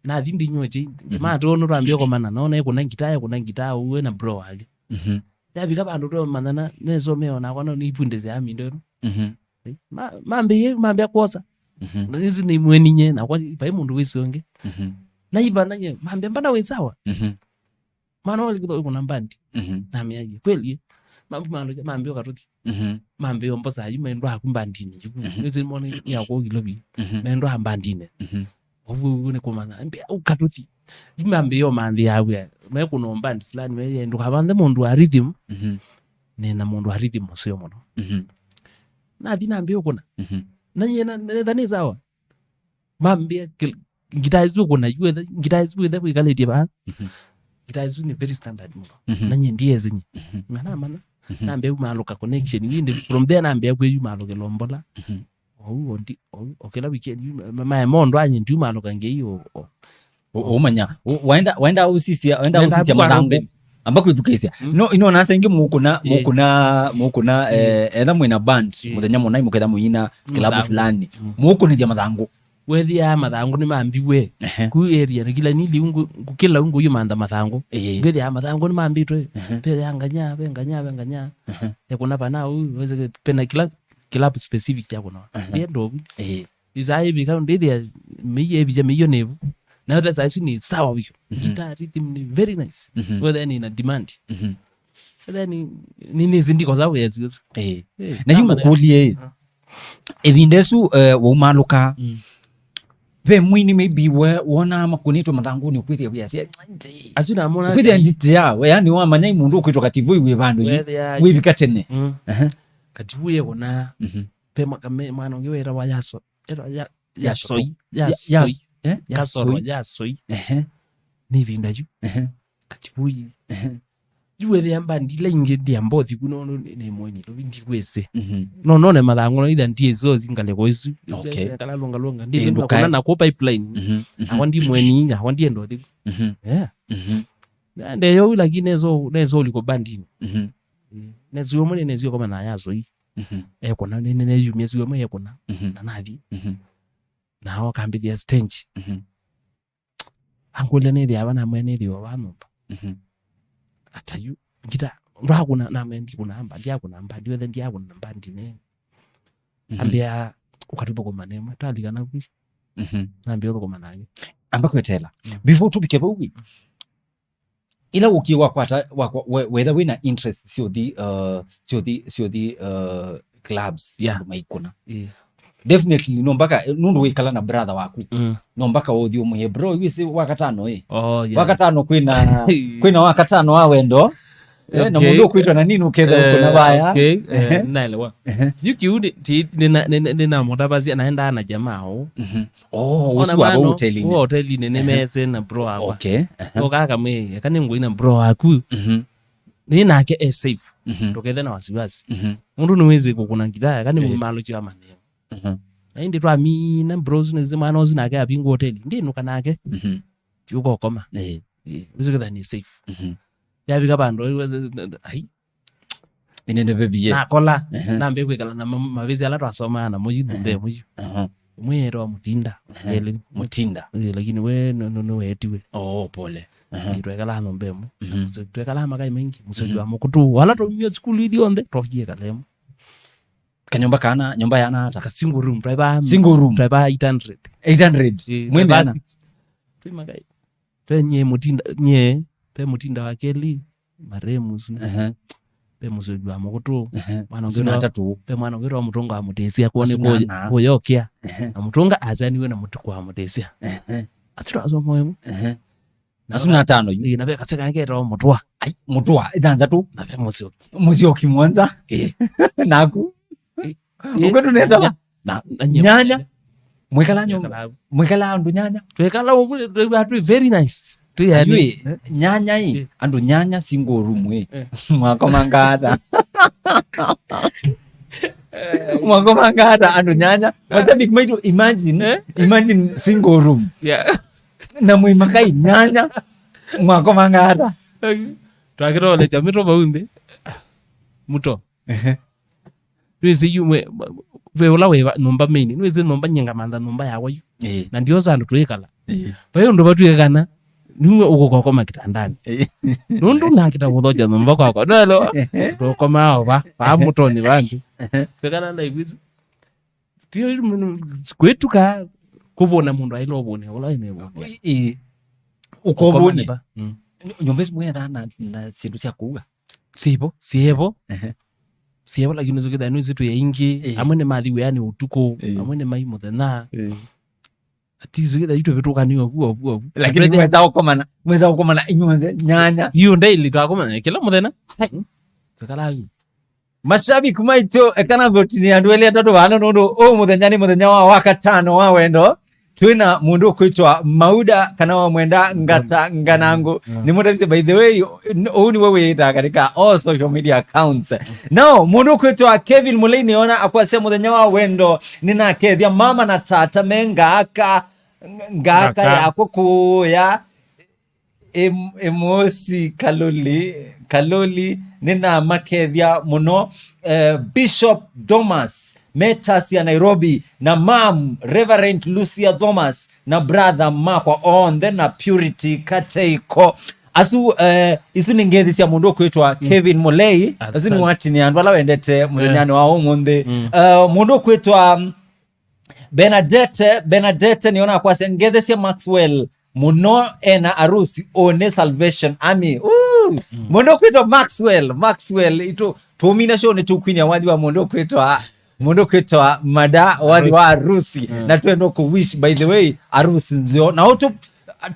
Nathi ndinyuo kyei, mhm, jamaa tio no twambie komana, nona ekũna ngita, ekũna ngita, ũwe na bro wake. Mhm. Yavika vandũ twamanyana, nesomea onakwa no nĩivundĩsya amindo ĩno. Mhm. Eh, ma-, mambĩie, mambĩa kwosa. Mhm. Na nĩsu nĩ mweninye, nakwa vai mũndũ wĩsĩ ũngĩ. Mhm. Na iva nanye, mambĩa mbana wĩ sawa. Mhm. Mwana wali kutho kuna mbandi. Mhm. Na miaje, kweli, eh? Mambi mando, mambi okatuthi. Mhm. Mambi ombosa, yu mendo aku mbandini. Mhm. Nĩsĩ mwana ya kwa kilobi. Mhm. Mendo a mbandine. Mhm. Ovu, ovu nĩ kũmanya. Mbi, ũkatuthi. Yu mambi yo manthi ya wia. Me kuna mbandi fulani, me ndũkavanthe mũndũ wa rhythm. Mhm. Nĩ na mũndũ wa rhythm ũseo mũno. Mhm. Nathi nambi ũkũna. Mhm. Na nyie na, na, na, nĩ sawa. Mambia kil-, ngita isu kuna yu etha, ngita isu etha kwĩkalĩtye vaa. Mhm. Ngita isu nĩ very standard mũno. Mhm. Na nyie ndiezi nyie. Mhm. Nganamanya. Mhm. Nambia umaalũka connection. Yu ndi, from there nambia kwĩ yu maalũke lombola. Mhm. Ou, ondi, ou, okela weekend yu, ma, ma, mondo anye ndi umaalũka ngei o, o. U-, umanya, u-, waenda, waenda usisia, waenda usisia mathangũ. Amba kwĩthukĩĩsya. Mm. No, ino nasa ingĩ mũkũna, eh, mũkũna, mũkũna, mm, eh, etha mwĩna band, eh, mũthenya mũna imũketha mũina, mm, kilabu fulani. Mm. Mũkũnĩthya mathangũ. Wethĩa mathangũ nĩmambiwe. Ehe. Ku area nĩ kila nili ungu, kila ungu yumantha mathangũ. Eh. Ngwethĩa mathangũ nĩmambitwe. Ehe. Pe ya nganya, pe nganya, pe nganya. Ehe. Ekũna pana u, weze pena kila, kilabu specific ya kũna. Ehe. Ndiye ndovu. Eh. Isa ĩvika ndĩthĩa mĩio ĩvija mĩio nĩvu. Na yothe saa isu nĩ sawa vyũ. Mhm. Guitar rhythm nĩ very nice. Mhm. Whether nĩ na demand. Mhm. Whether nĩ, nĩ, nĩ zindiko za wĩa ziũsu. Eh. Eh, na yu kama na ngũkũlye, ah, ĩvinda ĩsu, eh, waumalũka. Mm. Ve mwini maybe we wona makũnĩtwe mathangũnĩ ũkwĩthĩa wĩasya. Asu namona kwĩthĩa kai. Nditĩa, we yani wamanya i mũndũ ũkwĩtwa Kativui wĩ vandũ yu. Wethĩa wĩvika tene. Mm. Aha. Kativui ekũna. Mhm. Pe mwa-, kame-, mwana ũngĩ wĩtawa Yaso-, etawa Ya-, Yasoi. Yasoi. Ya-, Yasoi. Yas-, eh? Kasoro Yasoi. Yasoi. Ehe. Nĩ ĩvinda yu. Ehe. Kativui. Ehe. Yu wethĩa mbandi ila ingĩ ndia mbothi ku no, no, nĩ, nĩ mwenyi, no ndikwĩsĩ. Mhm. No, none mathangũ no itha ndiĩ so zingaleko isu. Okay. Kana longa longa. Ndiĩ ndũkae. Kuna na ku pipeline. Mhm, mhm. Akwa ndi mwenyi, akwa ndiĩ ndothi. Mhm. Yeah. Mhm. Na ndeyo, lakini neso, neso liko bandini. Mhm. Mm. Neso mwenye neso koma na Yasoi. Mhm. Ekũna, nĩ, nĩ, nĩyumia syũa mwe ekũna. Mhm. Na nathi. Mhm. Na akambĩthĩa stage. Mhm. Angũlya nĩthĩa va, namwĩa nĩthĩwa va nyũmba. Mhm. Ata yu, ngita, ndwakũna, namwĩa ndikũna mbandi, ndiakũna mbandi, wethe ndiakũna mbandi nĩ. Mhm. Ambĩa, "Ũkatũthũkũma nĩmwe, twalikana kwi." Mhm. Nambĩa ũthũkũma nake. Amba kwetela. Mm. Before tũvike vau ĩ, mm. Ila ũkie wakwata, wakwa-, we-, wetha wĩna interest syothi, uh, syothi, syothi, uh, clubs, yeah, andũ maikũna. Yeah. Definitely, no mpaka, eh, nũndũ wĩkala na brother waku. Mm. No mpaka ũthi ũmũhe, "Bro, wĩsĩ wakatano, eh?" Oh, yeah. Wakatano kwĩna, kwĩna wakatano wa wendo. Eh, na okay. Mũndũ ũkwĩtwa na nini ũketha, eh, ũkũna vaya. Okay, eh, ehe, naelewa. Ehe. Yu kiu ni, ti, nina, nina, nina mũtavasia naendaa na jamaa ũũ. Mhm. Oh, ona ũsu wavo mano, hotelinĩ. Wa hotelinĩ nĩ, ehe, mese na bro wakwa. Okay, ehe. Oka akamwĩa, "Eka nĩ ngũi na bro waku." Mhm. nĩ nake e safe. Mhm. Ndũkethe na wasiwasi. Mhm. Mũndũ nĩwĩsĩ kũkũna ngitaya, kana nĩ Eh. mũmalũkyo wa mathĩna. Mhm. Na ĩndĩ twamina bros nĩsĩ mwana ũsu nake apingwa hoteli. Ngĩnũka nake. Mhm. Tiũka ũkoma. Eh. Eh, ũsu ketha nĩ safe. Mhm. Yavika vandũ, ai. Ĩnende vevie. Nakola, Ehe. Nambe kwĩkala na ma-, mavĩsĩ ala twasomaa namo yu nyũmba ĩmwe yu. Aha. Ũmwe etwa Mũtinda, Ehe. Kelĩ. Mũtinda. Eh, lakini we nũ-, nũ-, nũwetiwe. Oh, pole. Aha. Eh, twekala nyũmba ĩmwe. Mhm. So, twekala makai maingĩ, mũsũvi Mhm. wa mũkũtũ. Wala twaumia sukulu ithyonthe, twakie kalemu. Kanyũmba kana, nyũmba yana ata? Ka single room, twaiva Single room. Twaiva eight hundred. Eight hundred. Eh, Mwĩ twaiva meana? Six. Twĩ makai. Twe nye Mũtinda, nye, pe Mũtinda wa Kelĩ, maremu su. Ehe. Pe mũsũvi wa mũkũtũ. Ehe. Mwana Asu na ũngĩ atatũ. Pe mwana ũngĩ wa Mũtũnga wa Mũtĩsya, kwone Asu na kũya, ana. Kũyokĩa. Ehe. Na Mũtũnga asaniwe na Mũtũkũ wa Mũtĩsya. Ehe. Asu na asomo ĩmwe. Ehe. Na Asu na atano yu. Ĩĩ, na ve kaseka kangĩ ketawa Mũtwa. Ai, Mũtwa, ithanzatũ. Na ve Mũsyoki. Mũsyoki mũonza. Ĩĩ. Naku. Ĩĩ. Ũkwĩtũ nĩ etawa? Na, na nyanya. Nyanya. Mwĩkala nyũmba. Twekala. Mwĩkala andũ nyanya. Twekala ũmwe, twĩ, twĩ very nice. Twĩ yani. Ayui, Eh. Nyanya ĩ, Eh. Andũ nyanya single room ĩ. Eh. Mwakomanga ata? Mwakomanga ata andũ nyanya? Mashabiki maitũ, imagine, Eh? Imagine single room. Yeah. Na mwĩ makai nyanya, mwakomanga ata? Twakĩtolecha mĩto vau nthĩ. Mũto. Ehe. Nĩwĩsĩ yu mwe, ve ũla wĩ va-, nyũmba main. Nĩwĩsĩ nyũmba nyie ngamantha nyũmba yakwa yu. Ĩĩ. Na ndiosa andũ twĩkala. Ĩĩ. Vai ũndũ vatwĩkana, niwe ũkũkokoma kitandani. Ĩĩ. Nũndũ nakita kũthokya nyũmba kwakwa. Nũelewa? Ehe. Tũkomaa o va, va mũtoni vandũ. Ehe. Twĩkala na ivisu. Tio kwĩtuka kũvũna mũndũ aĩle ũvũne, ũla ĩne ũvũne. Ĩĩ. Ũkovũne. Ũkoma nĩ va? Mm. Nyũmba isu mwĩethaa na, na syĩndũ sya kũua? Sivo, sievo. Ehe. Sievo, lakini ũkĩthĩa nĩwĩsĩ twĩ aingĩ, Eh. Amwe nĩmathi wĩanĩ ũtukũ, Eh. Amwe nĩmai mũthenya. Eh. Ati ũkĩthĩa itũ vĩtũkanĩwe vu, vu, vu. Lakini Twende- mweza ũkomana, mweza ũkomana inyuonze nyanya. Yu daily twakomana kĩla mũthenya. Hai. Twĩkalaa yu. Mashabiki maitũ, ekana voti nĩ andũ elĩ atatũ vano nũndũ ũũ mũthenya nĩ mũthenya wa wakatano wa wendo. Twĩna mũndũ ũkwĩtwa Mauda kana wamwenda Ngata Nganangũ. Yeah. Nĩ mũtavise, by the way, n-, ũũ nĩwe wĩĩtaa katika all social media accounts. Now, mũndũ ũkwĩtwa Kevin Mulei nĩona akwasya mũthenya wa wendo, nĩnakethya mama na tata me ngaka, ngaka Ngaka. Yakwa kũya. Em-, Emosi Kaloli, Kaloli, nĩnamakethya mũno. Eh, Bishop Thomas, Metasia Nairobi, na Mam, Reverend Lucia Thomas, na brother makwa onthe, na Purity Kateiko. Asu, eh, isu nĩ ngethi sya mũndũ ũkwĩtwa Mm. Kevin Mulei. Asu nĩ Asante. Watini andũ ala wendete mũthenyanĩ Eh. Wa ũmũnthĩ. Mm. Eh, mũndũ ũkwĩtwa Bernadette, Bernadette nĩona kwasya, "Ngethesya Maxwell mũno ena arusi, ũũ nĩ Salvation Army." Ooh! Mm. Mũndũ ũkwĩtwa Maxwell, Maxwell, itũ, tũmina show nĩ tũkwinia wathi wa mũndũ ũkwĩtwa, mũndũ ũkwĩtwa Mada, wathi Arusi. Wa arusi. Mm. Na twendwa kũ wish, by the way, arusi nzeo. Na ũtũ,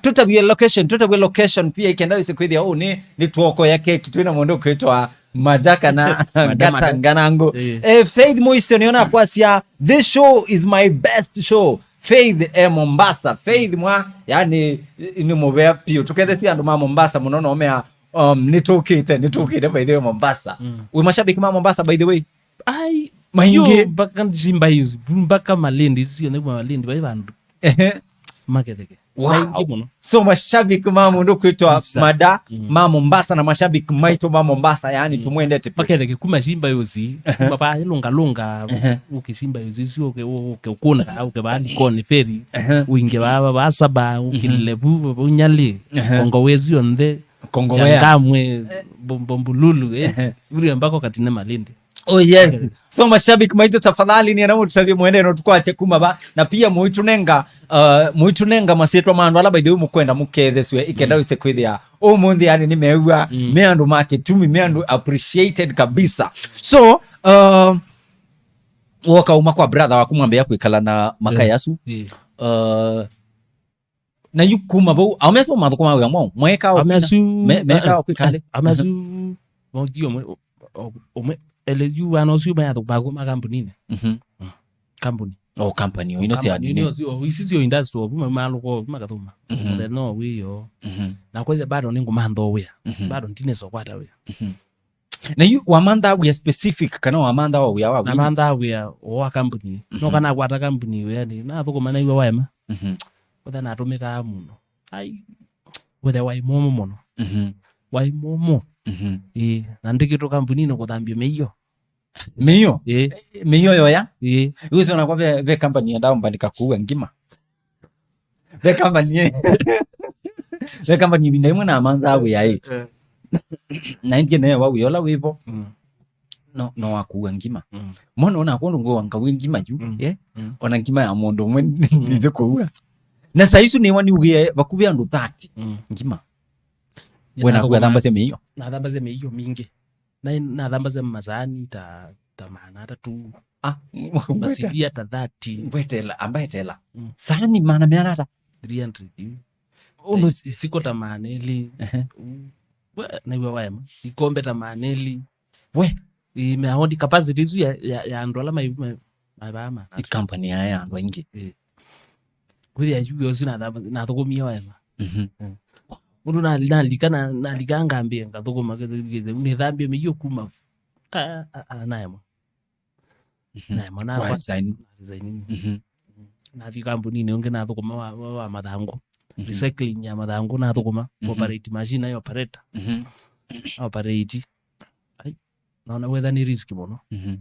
tũtavie location, tũtavie location pia ikenda wĩse kwĩthĩa, ũũ nĩ, nĩ tuokoya keki, twĩna mũndũ ũkwĩtwa Mada kana Mada, Ngata Mada. Nganangũ. Eh. Eh, Faith Moisio nĩona kwasya, "This show is my best show." Faith, eh, Mombasa. Faith mwa, yani, nĩ mũvea piũ. Tũkethesya andũ ma Mombasa mũno no mea, um, nĩtũkĩte, nĩtũkĩte by the way Mombasa. Mm. Wĩ mashabiki ma Mombasa by the way? Ai, maingĩ. Yo, mpaka nshimba hizi, mpaka Malindi, sio nĩ kwa Malindi, bai vandu. Ehe. Maketheke. Wow. Maingĩ mũno. So, mashabiki ma mũndũ kwĩtwa Kabisa. Mada, Mm. ma Mombasa na mashabiki maitũ ma Mombasa, yani, Mm. tũmwendete pia. Maketheke kuma shimba yosi, Ehe. kuma ba lunga lunga, Ehe. Ũkĩshimba yosi, si ũke, ũke ũkũnda, ũke ba Likoni ferry, Ehe. Ũinge ba, ba, ba Saba, Mhm. Ũkĩlile bu, bu, bu Nyali, Ehe. Kongo wezi onthe, Kongo wea. Changamwe, Eh. Bo-, Bombululu, eh. Ehe. Uri ambako katine Malindi. Oh, yes. Okay. So, mashabiki maitũ, tafadhali, nĩenda mũtũtavye mwende no tũkwate kuma va. Na pia mũitũnenga, uh, mũitũnenga masyĩtwa ma andũ ala, by the way, mũkwenda mũketheswe, ikenda Mm. wĩse kwĩthĩa. Ũmũnthĩ, yani, nĩmeew'a, Mm. me andũ ma kĩtumi, me andũ appreciated kabisa. So, uh, woka uma kwa brother waku mwambĩa kwĩkala na makai Yeah. asu. Yeah. Uh, Na yu kuma vau, aũme asu mathũkũma wĩa mwaũ? Mwekaa Aũme ũkina? Asu, Me-, mekaa eh, ũkwĩka nthĩ? Aũme asu, moki ũmwe, o-, ũmwe, L S U wana ũsu mayathũkũma kuma kambuninĩ. Mhm. Mm. Kambuni. O company o ino sya company nini? Ino sio, ici sio industrial, kuma malũko, kuma kathuma. Mhm. Mũthenya ũyũ wĩyo. Mhm. Na kwĩthĩa bado nĩngũmantha wĩa. Mhm. Bado ndinesa kwata wĩa. Mhm. Na yu wamantha wĩa specific kana wamantha o wĩa wa wini? Namantha wĩa wa company. Mhm. No kana kwata company wĩa ni, nathũkũma naigua waema. Mhm. Kwĩthĩa natũmĩkaa mũno. Ai, wĩthĩa waĩ mũmũ mũno. Mhm. Waĩ mũmũ. Mhm. Ĩĩ, na ndĩkĩtũ kambuninĩ kũthambia mĩio. Mĩio? Ĩĩ. Mĩio yoya? Ĩĩ. Rĩu ũcio nakwa ve, ve company yendaa ũmbandĩka kũua ngima. Ve company, ve company ĩvinda ĩmwe namanthaa wĩa ĩ. Eh. Na ĩndĩ neewa wĩa ũla wĩvo. Mm. No, no wa kũua ngima. Mm. Mwana ona kwondũ ngũa ngawĩ ngima yu, mm, eh? Mm. Ona ngima ya mũndũ ũmwe, mm, ndithĩ kũua. Na saa isu nĩwa niugĩe vakuvĩ andũ thirty. Mm. Ngima. Nĩ we naku nathũkũma-, athambasya mĩio? Nathambasya mĩio mingĩ. Na, nathambasya masaani ta, ta maana atatũ. Ah, masilia ta thirty. Ngwetela, amba etela. Mm. Saani maana meana ata? Three hundred. Ũndũ ta is-, isiko ta maana elĩ. Ehe. Mm. We, naigua waema. Ikombe ta maana elĩ. We. Ĩ, meaondi capacity isu ya, ya, ya andũ ala mai-, mai-, maivaa maana atatũ. I company ya, ya andũ aingĩ. Ĩ. Kwĩthĩa yu ũsu nathamba-, nathũkũmie waema. Mhm. Mm. Ũndũ na-, nalika na-, nalika ngambĩĩa ngathũkũma kĩthĩkĩthĩ, nĩthambie mĩio kuma. Ah, ah, ah, naema. Mhm. Naema, na wa kwa-, resign. Resign. Mhm. Nathi kambuninĩ ũngĩ nathũkũma wa, wa, wa mathangũ. Mhm. Recycling ya mathangũ nathũkũma. Mhm. Operate machine ayo operator. Mhm. Operate. Ai, naona wetha nĩ risk mũno. Mhm.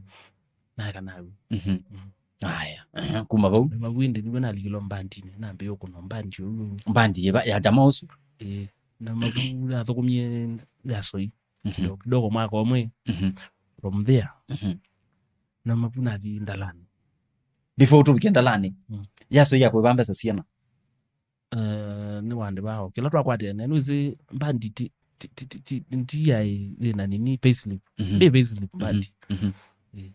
Naeka nawu. Mhm. Mhm. Aya. Aha, kuma vau? Kuma vau ĩndĩ nĩw'o nalikilwe mbandinĩ. Nambĩĩa ũkũna mbandi ũu. Mbandi yĩva? Ya jama ũsu? Ĩĩ. Na mavu nathũkũmie ya soi. Mhm. Kidogo kidogo mwaka ũmwe. Mhm. From there. Mhm. Na mavu nathi ndalani. Before ũtũvike ndalani? Mm. Ya soi ya kũĩva mbesa siana? Eh, nĩ wandĩ wao. Kĩla twakwatĩanĩa, nĩwĩsĩ mbandi ti, ti, ti, ti, ti, ti yaĩ yĩna nini, payslip. Mhm. Ndĩ payslip, mhm, mbandi. Mhm. Eh,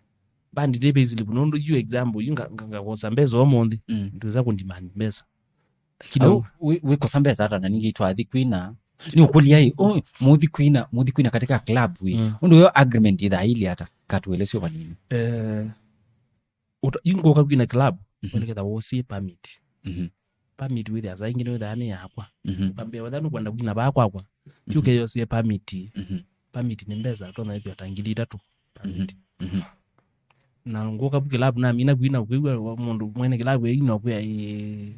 mbandi ndĩ payslip, nũndũ yu example, yu nga-, nga-, ngakosa mbesa ũmũnthĩ, mm, ndwĩsa kũndimani mbesa. Lakini au, ũ- wĩ-, wĩkosa mbesa ata na ningĩ twathi kwina. Nĩ ũkũlya ĩ, oh, mũthi kwina, mũthi kwina katika club ĩ. Mm. Ũndũ yo agreement ithaa ili ata, katuelesyo vanini. Eh, Uta-, yu ngũka kwina club, mhm, wĩna ketha wosie permit. Mhm. Permit wĩthĩa saa ingĩ nĩwĩthaa nĩ yakwa. Mhm. Ũkambĩa wetha nũkwenda kwina vaa kwakwa, mhm, yu keyosie permit. Mhm. Permit nĩ mbesa, tona ĩthĩwa ta ngili itatũ permit. Mhm. Mhm. Na ngũka vu club namina kwina kwĩw'a wa mũndũ mwene club ĩno kwĩa, ĩ,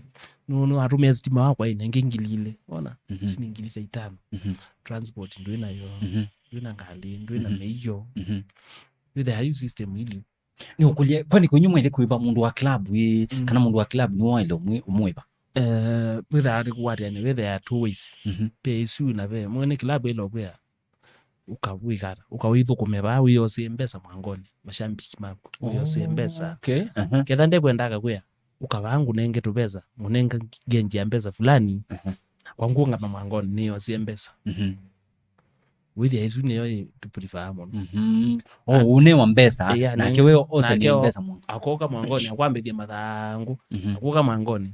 nũ-, nũ atũmĩa sitima wakwa ĩ, nenge ngili ilĩ. Wona? Mhm. Isu nĩ ngili ta itano. Mhm. Transport ndwĩ nayo. Mhm. Ndwĩ na ngalĩ, ndwĩ na, mhm, mĩio. Mhm. Wĩthĩa yu system ili. Nĩ ũkũlye, kwani kwenyu mwĩthĩ kwĩva mũndũ wa club ĩ, mm, kana mũndũ wa club nĩwe waĩle ũmwĩ-, ũmwĩva? Eh, wĩthaa nĩ kũkwatĩanĩa, wĩthĩa two ways. Mhm. Ve ĩsu na ve mwene club ĩla ũkwĩa, ũkawĩkata, ũkawĩthũkũme vaa, wĩyosie mbesa mwangonĩ, mashambiki maku, wĩyosie mbesa. Oh, okay. Aha. Ketha ndekwenda akakwĩa, ũkavaa ngũnenge tũvesa, ngũnenga ngenji ya mbesa fulani, aha, nakwa ngũngama mwangonĩ, nĩyosie mbesa. Mhm. Wĩthĩa ĩsu nĩyo ĩ tũpurifaa mũno. Mhm. Oh, ũnewa mbesa, yeah, nake we ose nĩ mbesa mũno. Akoka mwangonĩ, akwambĩthya mathangũ, mhm, akoka mwangonĩ,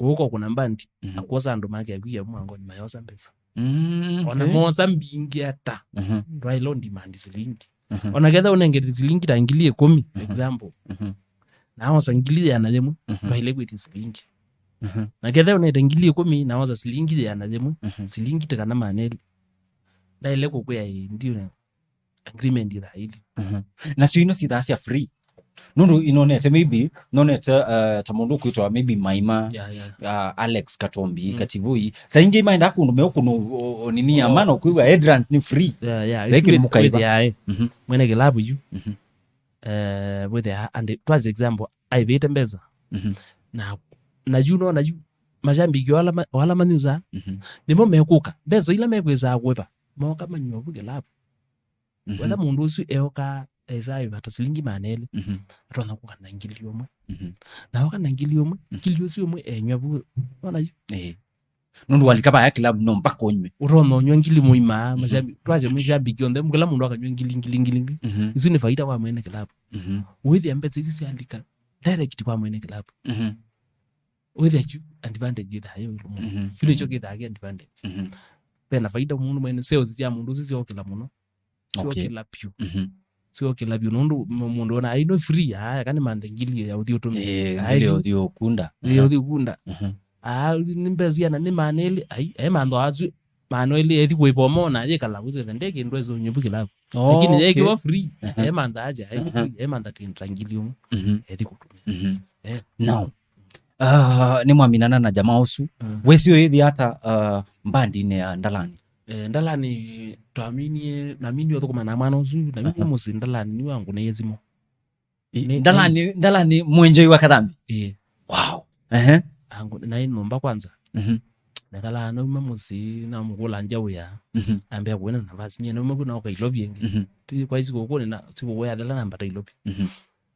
ũka ũkũna mbandi, mhm, akwosa andũ make akwia mwangonĩ, mayosa mbesa. Mm, ona okay. Mosa mbingĩ ata, mhm, ndwaĩle ũndimandi silingi. Mhm. Ona ketha ũnengete silingi ta ngili ĩkũmi, mhm, example. Mhm. Na osa ngili ĩana yĩmwe, mhm, ndwaĩle kwĩtya silingi. Mhm. Na ketha ũnete ngili ĩkũmi, na osa silingi ĩana yĩmwe, mhm, silingi ta kana maneli. Ndaĩle kũkwĩa ĩ, ndiũ na agreement ĩthaa ili. Mhm. Nasyo ino sithaa sya free. Nũndũ inonete, maybe, nonete, uh, ta mũndũ ũkwĩtwa maybe Maima, yeah, yeah, uh, Alex Katombi, mm, Kativui. Saa ingĩ maenda kũndũ meũkũnũ, o, o, nini ya, oh, mana ũkwĩw'a entrance nĩ free. Yeah, yeah. Vekĩ mũkaiva. Wĩthĩa, eh, mhm, mwene kĩlavu yu. Mhm. Eh, wĩthĩa, and it was example, aivĩte mbesa. Mhm. Na, na yu no, na yu, mashambiki wala ma-, wala manyusa, mhm, nĩmo mekũka. Mbesa ila mekwĩsaa kũĩva, moka manyua vu kĩlavu. Mhm. Wetha mũndũ ũsu eoka, esa ĩvata silingi maana elĩ, mhm, atonya kũka na ngili ũmwe. Mhm. Na oka na ngili ũmwe, mhm, ngili ũsu ũmwe enywa vu, wona yu? Eh. Nũndũ walika vaya club no mpaka ũnywe. Ũtonya ũnywa ngili mũima, mhm, mashabi-, twasya mashabiki onthe, kĩla mũndũ akanywa ngili, ngili, ngili, ngili. Mhm. Isu nĩ faida kwa mwene club. Mhm. Wĩthĩa mbesa isu syalika direct kwa mwene club. Mhm. Wĩthĩa kyu advantage ĩthaa yĩ ĩũlũ mũno. Mhm. Kyu nĩkyo kĩthaa kĩ advantage. Mhm. Vena faida mũndũ mwene, sales sya mũndũ ũsu syokĩla mũno. Okay. Syokĩla pyũ. Mhm. Siokĩla vyũ nũndũ m-, mũndũ ona, "Ai, no free, aa, eka nĩmanthe ngili ya ũthiĩ ũtũmĩe." Eh, ai, ngili ya ũthiĩ ũkunda. Ĩ, ũthiĩ ũkunda. Mhm. "Aa, nĩ mbesa siana, nĩ maana elĩ." Ai, e mantho asu, maana elĩ ethi kũĩva ũmwe na yĩkala kũsĩ the ndeke ndwesa ũnyuvu kĩlavu. Oh, lakini okay. Yekiwa free, aha, e mantha aja, e free, e mantha tinta ngili ũmwe. Mhm. Ethi kũtũmĩa. Mhm. Eh. Now, ah, nĩmwaminana na jamaa ũsu. Mm. Wĩsĩ ũyĩthi ata, ah, mbandinĩ ya Ndalani? Eh, Ndalani twaminie, naminie ũthũkũma na mwana ũsu, na mimi mũsyĩ Ndalani nĩ wangu na yezimo. I-, nĩ, Ndalani, nĩ Ndalani mwenjoi wa Kathambi? Ĩĩ. Wow. Ehe. Angu, na ĩ nyũmba kwanza. Mhm. Nekalaa nauma mũsyĩ, namũkũla njaũ ya. Mhm. Ambĩa kwĩna nafasi, nyie nauma ku naoka Ilovi ĩngĩ. Mhm. Ti kwa sikũkũ, nĩ na sikũkũ yathela nambata Ilovi. Mhm.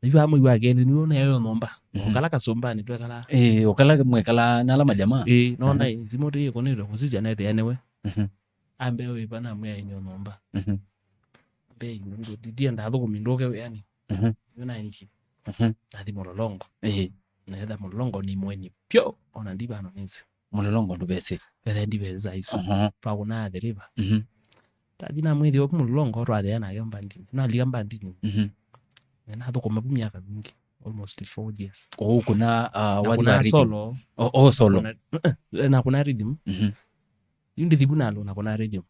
Nĩyu amwe wa kelĩ, nĩyo nayo nyũmba. Mhm. Okala Kasũmbanĩ twekala. Ĩĩ, okala mwekala na ala majamaa. Ĩĩ, nona simũ tĩ ĩkũnĩtwe kũsisya netheanĩwe. Mhm. Ambe wĩva namwĩa inyo nyũmba. Mhm. Mbe inyo ndienda athũkũmi ndũke wĩanĩ. Mhm. Yo naendie. Mhm. Nathi Mũlolongo. Ĩĩ. Naetha Mũlolongo nĩ mweni pyo, ona ndivano nĩsĩ. Mũlolongo ndũvesĩ. Ethe ndivesa isu. Aha. Twakũna athiriva. Mhm. Tathi namwĩthĩa oku Mũlolongo twathea nake mbandinĩ. Nalika mbandinĩ. Mhm. Na nathũkũma vu myaka mingĩ, almost four years. Oku na, ah, na wathi kuna wa rhythm? Solo. O, o solo. Kuna, eh, eh, na kuna rhythm. Mhm. Yu ndithi vu nalo na kuna rhythm.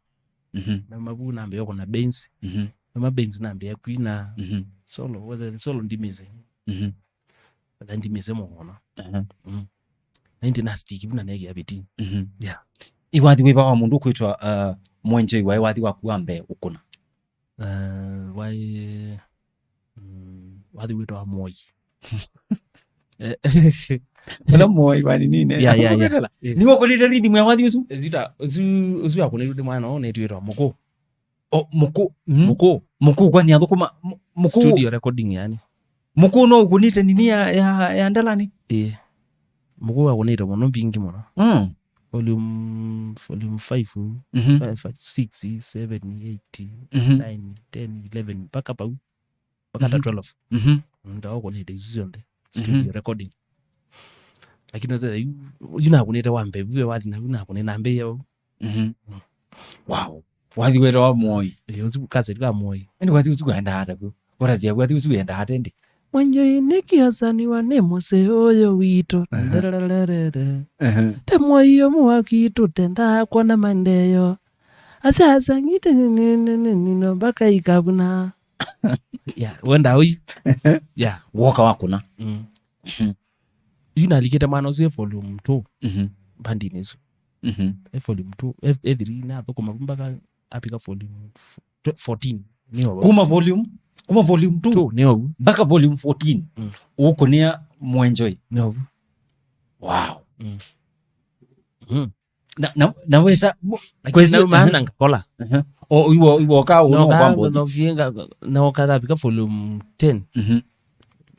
Mhm. Nauma vu nambĩa kuna Benz. Mhm. Nauma Benz nambĩa kwina. Mhm. Solo, whether solo ndimise. Mhm. Whether ndimise mũno. Aha. Mm. Na indi na stick vu na nekia biti. Mhm. Yeah. Ĩ wathi wĩva wa mũndũ ũkwĩtwa, uh, mwenjoi waĩ wathi waku wa mbee ũkũna? Uh, waĩ, mm, wathi wĩtwa Moi. Eh, ũla Moi wa nini? Yeah, yeah, yeah. Nĩwe ũkũnĩte rhythm ya wathi ũsu? Zita, ũsu, ũsu akũnĩtwe nĩ mwana ũũ, nĩtwĩtwa Mũkũ. O, Mũkũ, mm? Mũkũ. Mũkũ, kwani athũkũma, Mũ-, Mũkũ? Studio recording, yani. Mũkũ no ũkũnĩte nini ya, ya, ya Ndalani? Ĩĩ. Mũkũ akũnĩte mũno, mbingĩ mũno. Mm. Volume, volume five, mhm, five, five, six, seven, eight, mhm, nine, ten, eleven, mpaka pau. Mpaka ta, mhm, twelve. Mhm. Nda ũkũnĩte isu syonthe. Mhm. Studio recording. Lakini ũthe yu, yu nakũnĩte wa mbee, yu wathi na yu nakũnĩte na mbee yao. Mhm. Mm. Wow. Wathi wĩtawa Moi. Ĩĩ, ũsu kaseti ka Moi. Ĩndĩ wathi ũsu waendaa ata kw'o? Ũrasya wathi ũsu waendaa ata ĩndĩ? Mwenjoi nĩkĩosaniwa nĩ mũsyĩ ũyũ witũ. Aha. Nderererere. Aha. Te Moi ũmwe wa kwitũ tendaa kwona maendeeo. Asya asangite nino mpaka ikavuna. Ya, wenda ũyu. Ya. Woka wakũna. Mm. Mhm. Yu nalikĩte mwana ũsu e volume two. Mhm. Mbandinĩ ĩsu. Mhm. E volume two, e, e three, nathũkũma mpaka apika volume f-, tw-, fourteen. Nĩyo. Kuma volume, kuma volume two, two, nĩyo. Mpaka volume fourteen. Mm. Ũkũnĩa Mwenjoi. Nĩyo. Wow. Mm. Mm. Na, na, na wesa, mo-, lakini kwesi-, nauma, aha, na ngakola. Aha. O, iwo, iwo ka, no, no, ka, kwamba ũthi. No, kienga, no, ka, thafika volume ten. Mhm.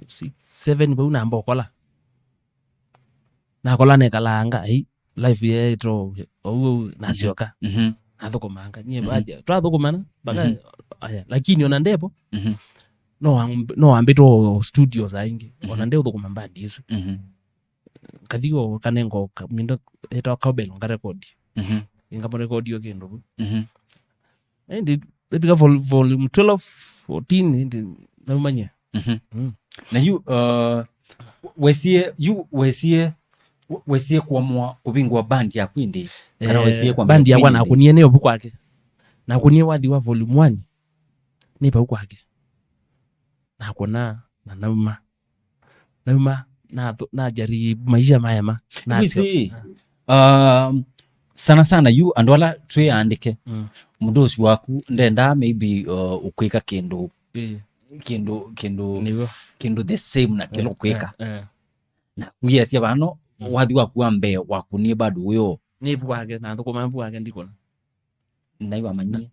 Six, seven, vau namba ũkola. Nakola nekalanga, ai, life yeto, ou, ou, nasyoka. Mhm. Nathũkũmanga. Nyie, mhm, vaja, twathũkũmana, mpaka, mhm, aya, lakini ona ndevo, mhm, no wamb-, no wambĩtwo studio saa ingĩ. Ona, mhm, ndeũthũkũma mbandi isu. Mhm. Kathi o kanengo ka-, minda etawa cowbell ngarekodi. Mhm. Ingamũrekodi o kĩndũ vu. Mhm. Ĩndĩ, ĩndĩ vika vol-, volume twelve, fourteen, ĩndĩ naumanyie. Mhm. Mm. Na yu, uh, wesie, yu wesie, we-, wesie kuamua kũvingũa band yaku ĩndĩ? Kana, eh, wesie kwambia band yakwa band ĩndĩ? Nakũnie nĩ ovu kwake. Nakũnie wathi wa volume one. Nĩ vau kwake. Nakũna na nauma. Nauma, nathu-, najaribu maisha maema. Nasyo. Wĩsĩ, um, sana sana yu andũ ala twĩ aandĩke, mm, mũndũ ũsu waku ndendaa maybe, uh, ũkwĩka kĩndũ, ĩĩ, kĩndũ, kĩndũ, nĩw'o, kĩndũ the same na kĩla, eh, ũkwĩka. Eh, eh. Na wĩasya vano, mm, wathi waku wa mbee waku nĩ bado wĩo. Nĩ vu wake, nathũkũma vu wake ndikũna. Nai wamanyie.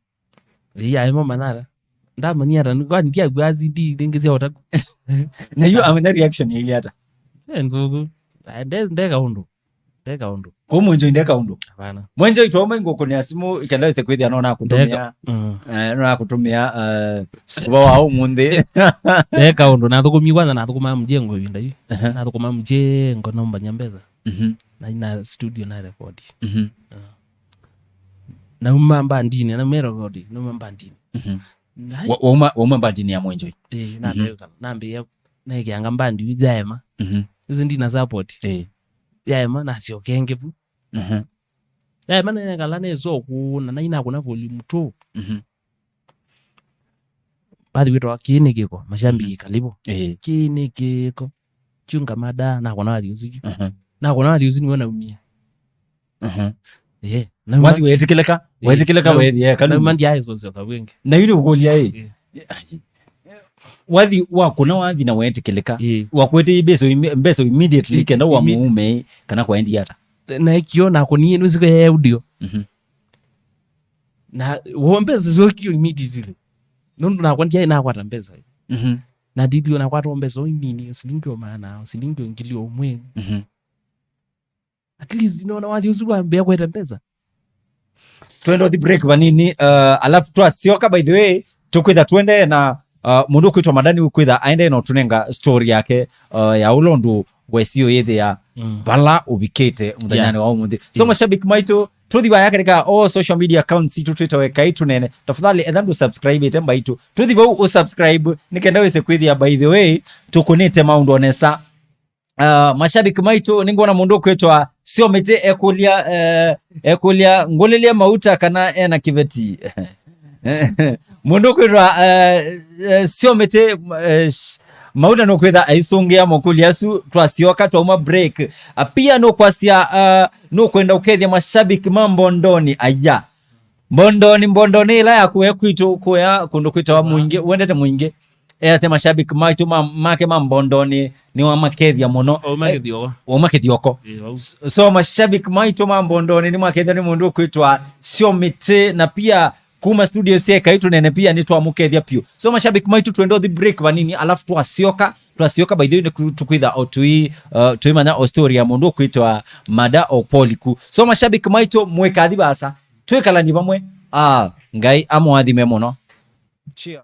Ĩĩ, aĩ mo manyara. Ndamanyia ata, kwani ndiakw'a C D rĩngĩ sya ũtatũ. Na yu amenya reaction yaile ata? Eh, nzũku. Ah, nde-, ndeka ũndũ. Ndeka ũndũ. Kwa Mwenjoi ndeka ũndũ? Hapana. Mwenjoi twauma ingũkũnĩa simũ, kenda wĩse kwĩthĩa no nakũtũmĩa. Ndeka. Mm. Eh, no nakũtũmĩa, eh, ũvoo wa ũmũnthĩ. Ndeka ũndũ. Nathũkũmie kwanza, nathũkũma mjengo ĩvinda yu. Aha. Nathũkũma mjengo, naũmbany'a mbesa. Mhm. Na ina studio na rekodi. Mhm. Ah. Nauma mbandinĩ, nauma rekodi, nauma mbandinĩ. Mhm. Nai. Wa- wauma wauma bandinĩ ya Mwenjoi? Ĩĩ, nambĩa nambĩa nekeanga mbandi yu yaema. Mhm. Ĩsu ndina support. Ĩĩ. Yaema nasyoka ĩngĩ vu. Mhm. Yaema nekala nesoku na nainakũna volume two. Mhm. Bathi wĩtawa Kĩĩ nĩ kĩko, mashabiki kalibu. Ĩĩ. Kĩĩ nĩ kĩko. Chunga mada, nakona wathi ũsu. Mhm. Nakona wathi ũsu nĩwe naumie. Mhm. Ĩĩ. Wathi wetĩkĩlĩka, wetĩkĩlĩka wethi, eh, kanu. Nauma ndiaĩsosyoka wĩngĩ. Na yu nĩkũkũlya ĩ. Ĩĩ. Wathi wakũna wathi na wetĩkĩlĩka. Ĩĩ. Wakwete mbesa imi- mbesa immediately kenda wa muume kana kwaendi ata. Na ikio nakonie nusiko ya audio. Mhm. Na wo mbesa sio kio immediately. Nundu nakwa ndiaĩ nakwata mbesa. Mhm. Na ndithiwe nakwata mbesa o inini, silingi o maana, silingi o ngili o mwe. Mhm. At least nona wathi ũsu wambĩa kwete mbesa. Twenda ũthi break vanini, uh, alafu twasyoka, by the way, tũkwĩtha twende na, uh, mũndũ ũkwĩtwa Madani ũkwĩtha aende na ũtũnenga story yake, uh, ya ũla ũndũ wesio yĩthĩa vala ũvikĩte mũthenyanĩ wa ũmũnthĩ. So mashabiki maitũ, tũthi vaya katika all social media accounts itũ twĩtawe Kaĩ Tũnene. Tafadhali etha ndũ subscribe ĩte mbaitũ. Tũthi vau ũ subscribe nĩ kenda wĩse kwĩthĩa, by the way, tũkũnĩte maũndũ onesa. Uh, mashabiki maitũ, nĩngwona mũndũ ũkwĩtwa Sio Mĩtĩ ekũlya, eh, ekũlya ngũlĩlye Mauta kana ena kĩveti. Mũndũ ũkwĩtwa, eh, eh, Sio Mĩtĩ, eh, sh- Mauta nũkwĩtha aisũngĩa makũlyo asu twasyoka twauma break. Ah, pia nũkwasya, ah, nũkwenda ũkethya mashabiki ma Mbondoni aya. Mbondoni, Mbondoni ĩla yakuya kwitũ kũya kũndũ kwĩtawa Mwingi, wendete Mwingi. Easya mashabiki maitũ ma, make ma Mbondoni nĩwamakethya mũno. Wauma Kĩthioko. Wauma Kĩthioko. Ĩĩ, wau. S- so mashabiki maitũ ma Mbondoni nĩmakethya nĩ mũndũ ũkwĩtwa Sio Mĩtĩ, na pia kuma studio sya Kaĩ Tũnene pia nĩtwamũkethya piũ. So mashabiki maitũ twenda ũthi break vanini, alafu twasyoka, twasyoka by the way nĩku- tũkwĩtha o tũi, uh, tũimanya o story ya mũndũ ũkwĩtwa Mada o Poliku. So mashabiki maitũ mwĩkathi vasa, twĩkalani vamwe. Ah, Ngai amũathime mũno. Cheer.